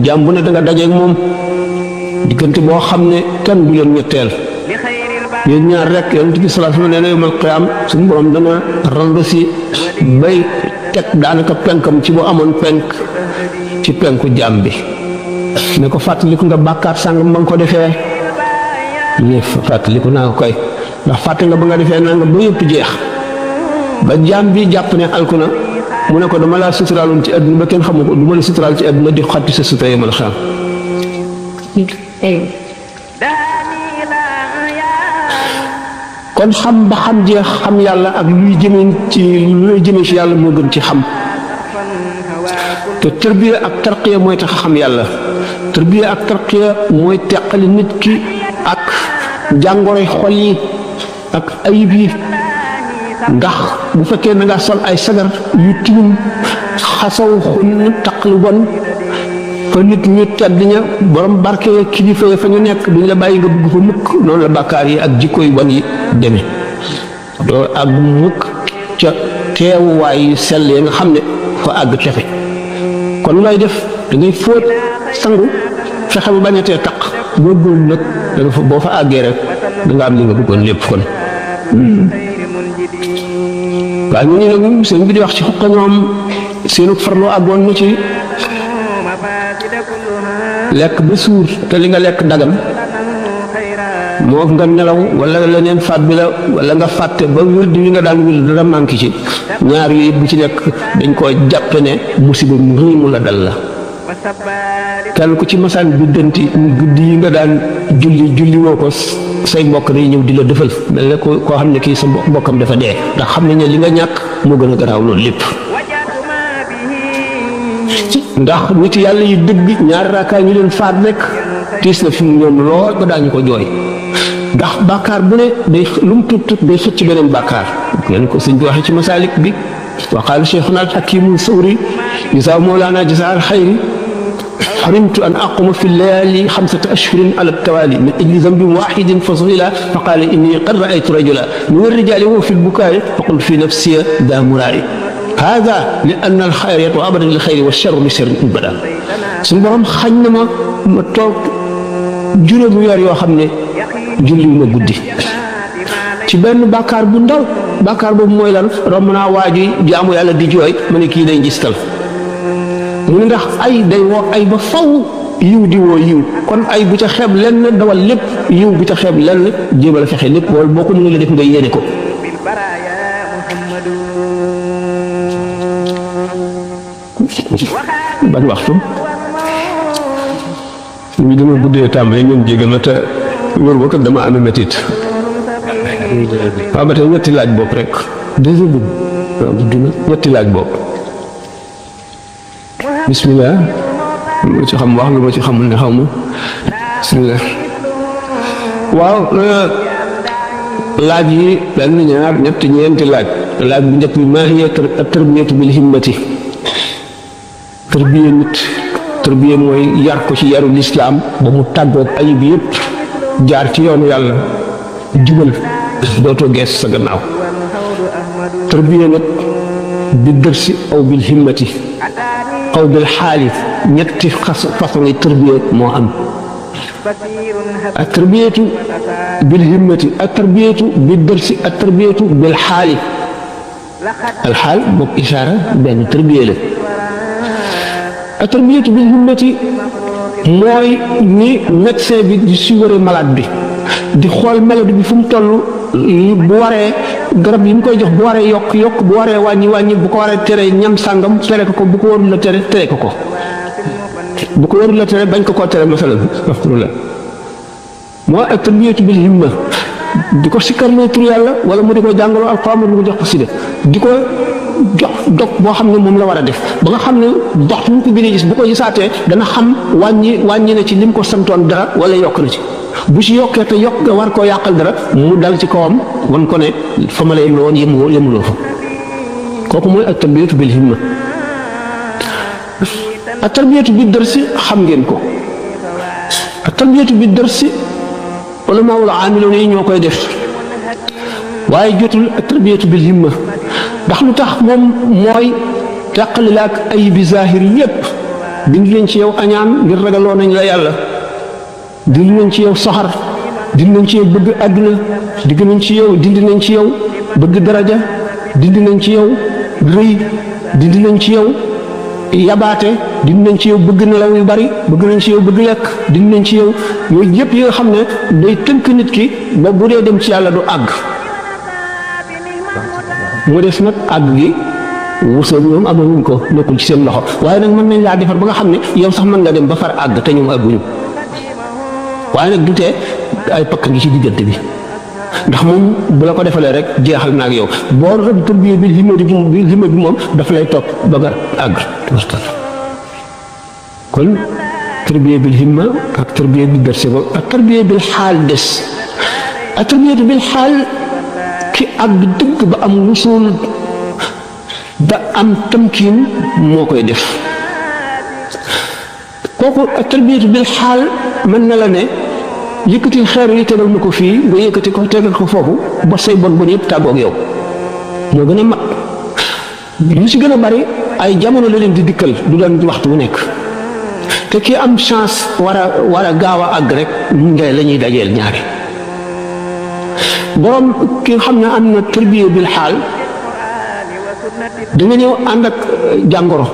jaam bu ne da nga dajeeg moom diggante boo xam ne kenn du leen ñetteel yéen ñaar rek yonent bi sallallahu alayhi wa sallam nee na yawmal qiyaam suñu borom dana randu si bay teg daanaka penkam ci bu amoon penk ci penku jaam bi ne ko fàttaliku nga bàkkaar sàngam ba nga ko defee ne fàttaliku naa ko koy ndax fàtte nga ba nga defee naa nga ba yëpp jeex ba jaam bi jàpp ne alku na mu ne ko dama laa suturaaloon ci àdduna ba kenn xamu ko du ma la suturaal ci àdduna di xotti sa sutura yi ma la xam kon xam ba xam jeex xam yàlla ak luy jëme ci yàlla moo gën ci xam te tarbiya ak tarqiya mooy tax xam yàlla tarbiya ak tarqiya mooy teqali nit ki ak jàngoroy xol yi ak ayib yi ndax bu fekkee na nga sol ay sagar yu tilim xasaw xun taqlu bon fa nit ñu tedd ña borom barke kilifa fa ñu nekk duñ la bàyyi nga bugg fa mukk noonu la bàkkaar yi ak jikko yu bon yi demee doo àgg mukk ca teewuwaay yu sell yi nga xam ne fa àgg tefe kon lay def da ngay fóot sangu fexe ba bañatee taq góorgóorlu nag da nga fa boo fa àggee rek da nga am li nga bëggoon lépp kon waaye ñu nag seen bi di wax ci xuqa ñoom seenu farloo àggoon na ci lekk ba suur te li nga lekk dagan moo nga nelaw wala leneen faat bi la wala nga fàtte ba wirdi wi nga daan wirdi dara manqué ci ñaar yooyu bu ci nekk dañ koo jàppe ne musiba mu rëy mu la dal la kenn ku ci masaan bi dënti guddi yi nga daan julli woo ko say mbokk day ñëw di la defal mel ne koo xam ne kii sa mbokkam dafa dee ndax xam nañ ne li nga ñàkk moo gën a garaaw loolu lépp ndax nit yàlla yi dëgg ñaari raakaay ñu leen faat rek tiis na fi mu ñoom lool ba daañu ko jooy ndax bàkkaar bu ne day lu mu tut day xëcc beneen bàkkaar ngeen ko sëñ bi waxee ci masaalik bi wa qaala cheikhuna alxakimu sawri jazaa mawlaana jazaa alxayri حرمت أن أقوم في الليالي 5 أشهر على التوالي من أجل ذنب واحد فصغير فقال إني قد رأيت رجلا من الرجال وهو في البكاء فقلت في نفسي ذا مرائي هذا لأن الخير يطوى أبدا للخير والشر لشر أبدا سنبرم خنما متوك جرم يار yoo xam ne julli ma guddi ci benn bàkkaar bu ndaw bàkkaar boobu mooy lan romb naa waa ji jaamu yàlla di jooy ma ne kii day ngistal mu ne ndax ay day woo ay ba faw yiw di woo yiw kon ay bu ca xeeb lenn dawal lépp yiw bu ca xeeb lenn jéem a la fexe lépp wala boo ko mënee def nga yéene ko ban waxtu ñu dama guddee tàmbali ngeen jégal ma te wër ba kat dama amee métit waaw ba tey ñetti laaj bopp rek deuxième bi waaw dina ñetti laaj bopp bismillah lu ma ci xam wax lu ma ci xamul ne xaw ma bismillah waaw laaj yi benn ñaar ñett ñeenti laaj bu njëkk bi maa hiya tarbiyatu bil himmati tarbiya nit tarbiya mooy yar ko ci yaru lislaam ba mu tàggoog ayib yëpp jaar ci yoonu yàlla jubal dootoo gees sa gannaaw tarbiya nag bi dërsi aw bil himmati aw bil xaali ñetti façon yi tarbiya moo am at-tarbiyatu bil himmati at-tarbiyatu bi dërsi at-tarbiyatu bil xaali alxaal boog ishaara benn tarbiya la at-tarbiyatu bil himmati mooy ni médecin bi di suivre malade bi di xool maladie bi fu mu toll bu waree garab yi mu koy jox bu waree yokk bu waree wàññi bu ko waree tere ñam sàngam tere ko bu ko warul la tere ko bu ko warul la tere bañ ko koo tere masalan la moo at-tarbiyatu bil himma di ko sikkarloo tur yàlla wala mu di ko jàngaloo alxuraan mu di ko jox ko sida di ko jox dog boo xam ne moom la war a def ba nga xam ne dox mu ko gën a gis bu ko gisaatee dana xam wàññi na ci lim ko santoon dara wala yokk na ci bu ci yokkee te yokk nga war koo yàqal dara mu dal ci kawam wan ko ne fa ma la yem la woon yemuloo fa kooku mooy at-tarbiyatu bil himma at-tarbiyatu bi darsi xam ngeen ko at-tarbiyatu bi darsi ulamaa'ul aamiluun yi ñoo koy def waaye jotul at-tarbiyatu bil himma ndax lu tax moom mooy teqali la ak ayibi zahir yépp dindi leen ci yow añaan ngir ragaloo nañ la yàlla dindi nañ ci yow soxar dindi nañ ci yow bëgg àdduna dindi nañ ci yow bëgg daraja dindi nañ ci yow rëy dindi nañ ci yow yabaate dindi nañ ci yow bëgg nelaw yu bari bëgg nañ ci yow bëgg lekk dindi nañ ci yow yooyu yëpp yi nga xam ne day tënk nit ki ba bu dee dem ci yàlla du àgg mu des nag àgg gi wusoo ñoom amaguñ ko nekkul ci seen loxo waaye nag mën nañ laa defar ba nga xam ne yow sax mën nga dem ba far àgg te ñoom àgguñu waaye nag du tee ay pakk ngi ci diggante bi ndax moom bu la ko defalee rek jeexal na ak yow boo doon tarbiya bil himma bi moom daf lay topp ba nga àgg kon tarbiya bil himma ak tarbiya bi darse ba ak tarbiya bil xaal des ak tarbiya bil xaal ki àgg dëgg ba am wusul ba am tamkiin moo koy def kooku tarbiyatu bil xaal mën na la ne yëkkati xeer yi tegal na ko fii nga yëkkati ko tegal ko foofu ba say bon bon yëpp tàggoog yow moo gën a mag lu ci gën a bari ay jamono la leen di dikkal du doon waxtu bu nekk te ki am chance war a gaaw a àgg rek ñu ngay la ñuy dajeel ñaari borom ki nga xam ne am na tarbiya bil xaal da nga ñëw ànd ak jàngoro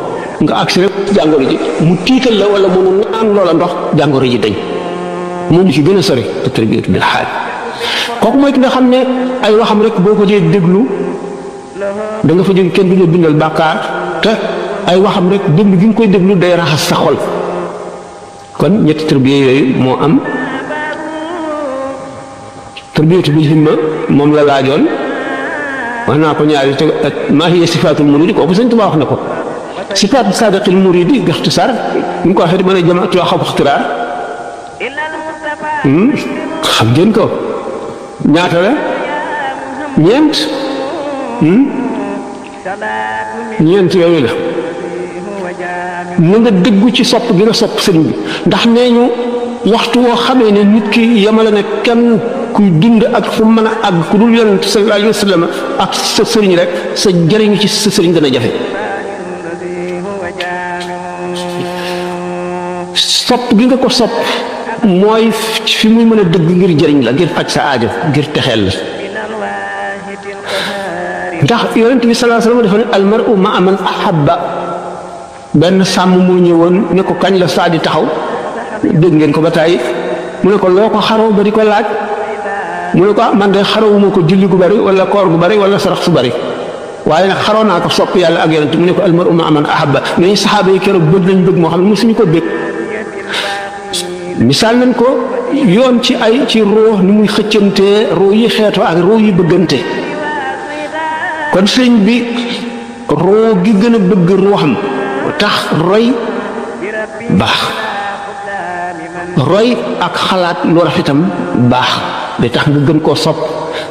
nga agsi rek jàngoro ji mu tiital la wala mu naan loola ndox jàngoro ji dañ moom li ci gën a sori te tarbiyatu bil xaal kooku mooy ki nga xam ne ay waxam rek boo ko dee déglu da nga fa jóge kenn du la bindal bàkkaar te ay waxam rek déglu gi nga koy déglu day raxas sa xol kon ñetti tarbiya yooyu moo am tarbiyatu bil himma moom la laajoon wax naa ko ñaari te maa hiya sifaatul muridi kooku Sëñ Tuubaa wax na ko sifaatu saadiqil muridi bi ixtisaar ñu ko waxee di mën a jamaatu xaw ixtiraar xam ngeen ko ñaata la ñeent yooyu la na nga dëggu ci sopp gi nga sopp sëriñ bi ndax nee ñu waxtu woo xamee ne nit ki yemale ne kenn kuy dund ak fu mën a àgg ku dul yonent sallallahu alayhi wa sallam ak sa sëriñ rek sa jëriñu ci sa sëriñ dana jafe sopp gi nga ko sopp mooy fi muy mën a dëgg ngir jëriñ la ngir faj sa aajo ngir texeel la ndax yonent bi sallallahu alayhi wa sallam dafa ne almaru ma man ahabba benn sàmm moo ñëwoon ne ko kañ la saa di taxaw dégg ngeen ko ba tàyyi mu ne ko loo ko xaroo ba di ko laaj mu ne ko man de xarawuma ko julli gu bari wala koor gu bari wala sarax su bari waaye nag xaroo naa ko sopp yàlla ak yonent mu ne ko almaru ma man ahabba ñooñu saxaaba yi keroog bëgg lañ bëgg moo xam ne mosuñu ko bëgg misaal nañ ko yoon ci ruux ni muy xëccantee ruux yi xeetoo ak ruux yi bëggante kon sëñ bi ruux gi gën a bëgg ruuxam tax roy baax roy ak xalaat lu rafetam baax day tax nga gën koo sopp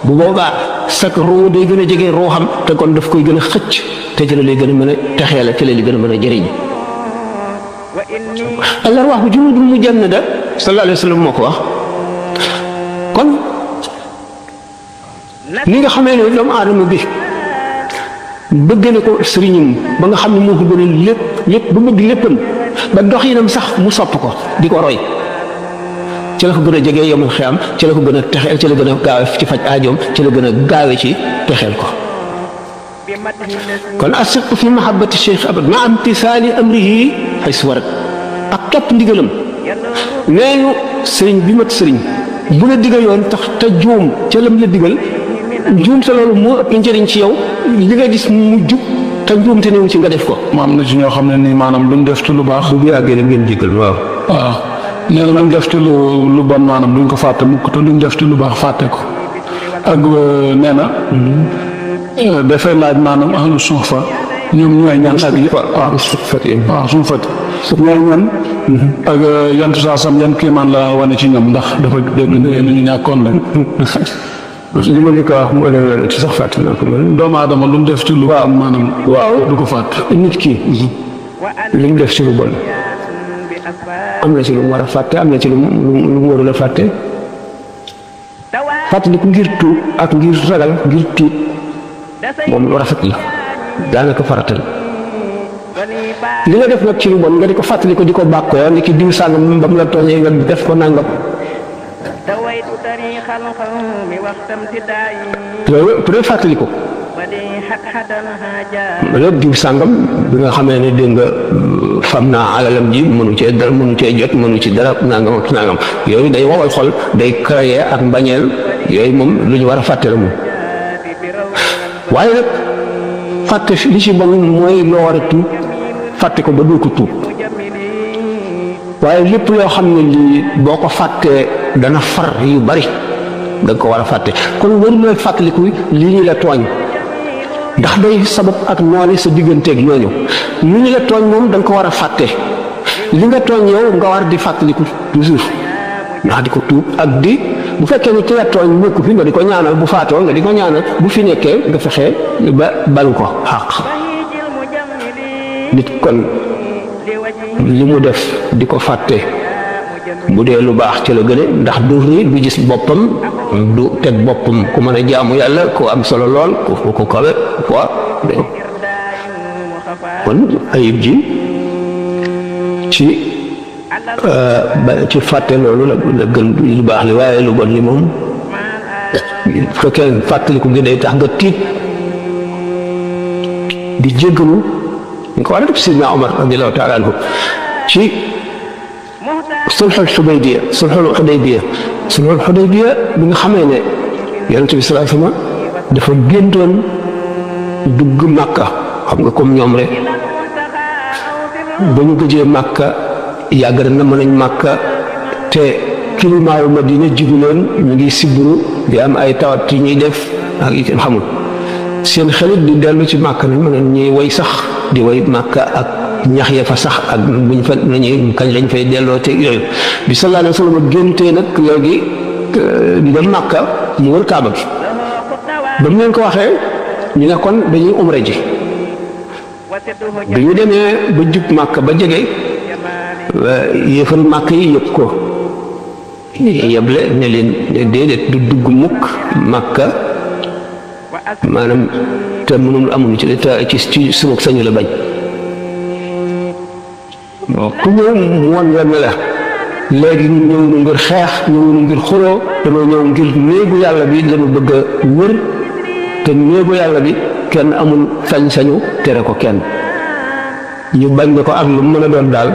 bu boobaa sak ruux day gën a jege ruuxam te kon daf koy gën a xëcc te ci la lay gën a mën a texee la ci la lay gën a mën a jëriñ allah wax bu junudul mujannada sallallahu alayhi wa sallam moo ko wax kon ni nga xamee ne doomu aadama bi bëgg na ko sëriñam ba nga xam ne moo ko gën a lépp ba bëgg léppam ba doxinam sax mu sopp ko di ko roy ci la ko gën a jege yomal xiyam ci la ko gën a texeel ci la gën a gaawe ci faj aajoom ci la gën a gaawe ci texeel ko kon asiqu fi mahabbati cheikh abad ma imtisaali amrihi xay su warat ak topp ndigalam nee ñu sëriñ bi mat sëriñ bu la digaloon tax te juum ca lam la digal njuum te loolu moo ëpp njëriñ ci yow li nga gis mu jub te njuum te newu ci nga def ko. ma am na ci ñoo xam ne nii maanaam luñ def ci lu baax. bu yàggee da ngeen jégal waaw. waaw nee na luñ def ci lu bon maanaam duñ ko fàtte mukk te luñ def ci lu baax fàtte ko ak nee na. dafay laaj maanaam ahlu suufa ñoom ñooy ñan ak waaw suñu fët ñooy ñan ak yan saa sam yan kéemaan la wane ci ñoom ndax dafa dégg ñu ñàkkoon la li ma njëkk a wax mu ëllëg ci sax fàtte naa ko doomu aadama lu mu def ci lu baax maanaam waaw du ko fàtte nit ki li mu def ci lu bon am na ci lu mu war a fàtte am na ci lu mu warul a fàtte fàttali ko ngir tuub ak ngir ragal ngir tiit moom lu rafet la daanaka faratal li nga def nag ci lu bon nga di ko fàttali ko di ko bàkkoo ni ki diw sàngam ba mu la tooñee nga def ko nangam loolu peut être fàttali ko lépp diw sàngam bi nga xamee ne dégg nga fam naa alalam ji mënu cee dara mënu cee jot mënu ci dara nangam ak nangam yooyu day wowal xol day créer ak mbañeel yooyu moom lu ñu war a fàtte la moom waaye nag fàtte li ci bon mooy loo war a tuub fàtte ko ba doo ko tuub waaye lépp loo xam ne lii boo ko fàttee dana far yu bari da nga ko war a fàtte kon waruloo fàttaliku lii ñu la tooñ ndax day sabab ak noone sa digganteeg ñooñu li ñu la tooñ moom da nga ko war a fàtte li nga tooñ yow nga war di fàttaliku toujours ndax di ko tuub ak di bu fekkee ni ki la tooñ nekku fi nga di ko ñaanal bu faatoo nga di ko ñaanal bu fi nekkee nga fexee ba balu ko xaq nit kon li mu def di ko fàtte bu dee lu baax ci la gëne ndax du rii du gis boppam du teg boppam ku mën a jaamu yàlla ku am solo lool ku kawe quoi kon ayib ji ci fàtte loolu la gën lu baax li waaye lu bon li moom fekkee fàttaliku gi day tax nga tiit di jéggalu ñu ko war a def Sidna Omar radiallahu taala anhu ci sulxul Xudaybiya bi nga xamee ne yonent bi sallallahu alayhi wasallam dafa géntoon dugg Màkka xam nga comme ñoom rek ba ñu gëjee Màkka yàgg na mën nañ Màkka te climat yu Madina jigu leen ñu ngi sibbiru di am ay tawat yi ñuy def ak yi kenn xamul seen xelit di dellu ci Màkka nañ mën nañ ñuy way sax di way Màkka ak ñax ya fa sax ak buñ fa nañuy kañ lañ fay delloo te yooyu bi sallallahu alayhi wa sallam géntee nag léegi di dem Màkka mu wër Kaaba gi ba mu leen ko waxee ñu ne kon dañuy umra ji bi ñu demee ba jub Màkka ba jege yéefal Màkka yi yëpp ko yeble ne leen déedéet du dugg mukk Màkka maanaam te mënul amul ci suma sañu la bañ ku ñëw mu won la ne la léegi ñu ñëw nu ngir xeex ñëw nu ngir xuloo dama ñëw ngir néegu yàlla bi lañu bëgg a wër te néegu yàlla bi kenn amul sañ-sañu tere ko kenn ñu bañ ne ko ak lu mën a doon daal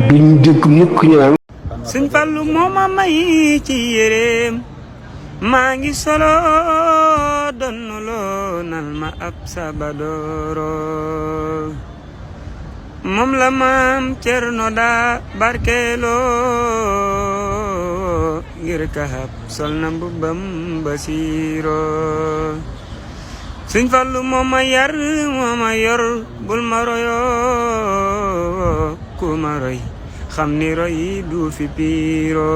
duñ dégg mukk ñu naan Sëñ Fallu mooma may ci yéreem maa ngi solo donnaloo nal ma ab sabadooro moom la maam Cerno daa barkeeloo ngir kahab sol na mbubbam basiiro Sëñ Fallu mooma yar mooma yor bul ma royoo ku ma roy xam ni roy du fi piiro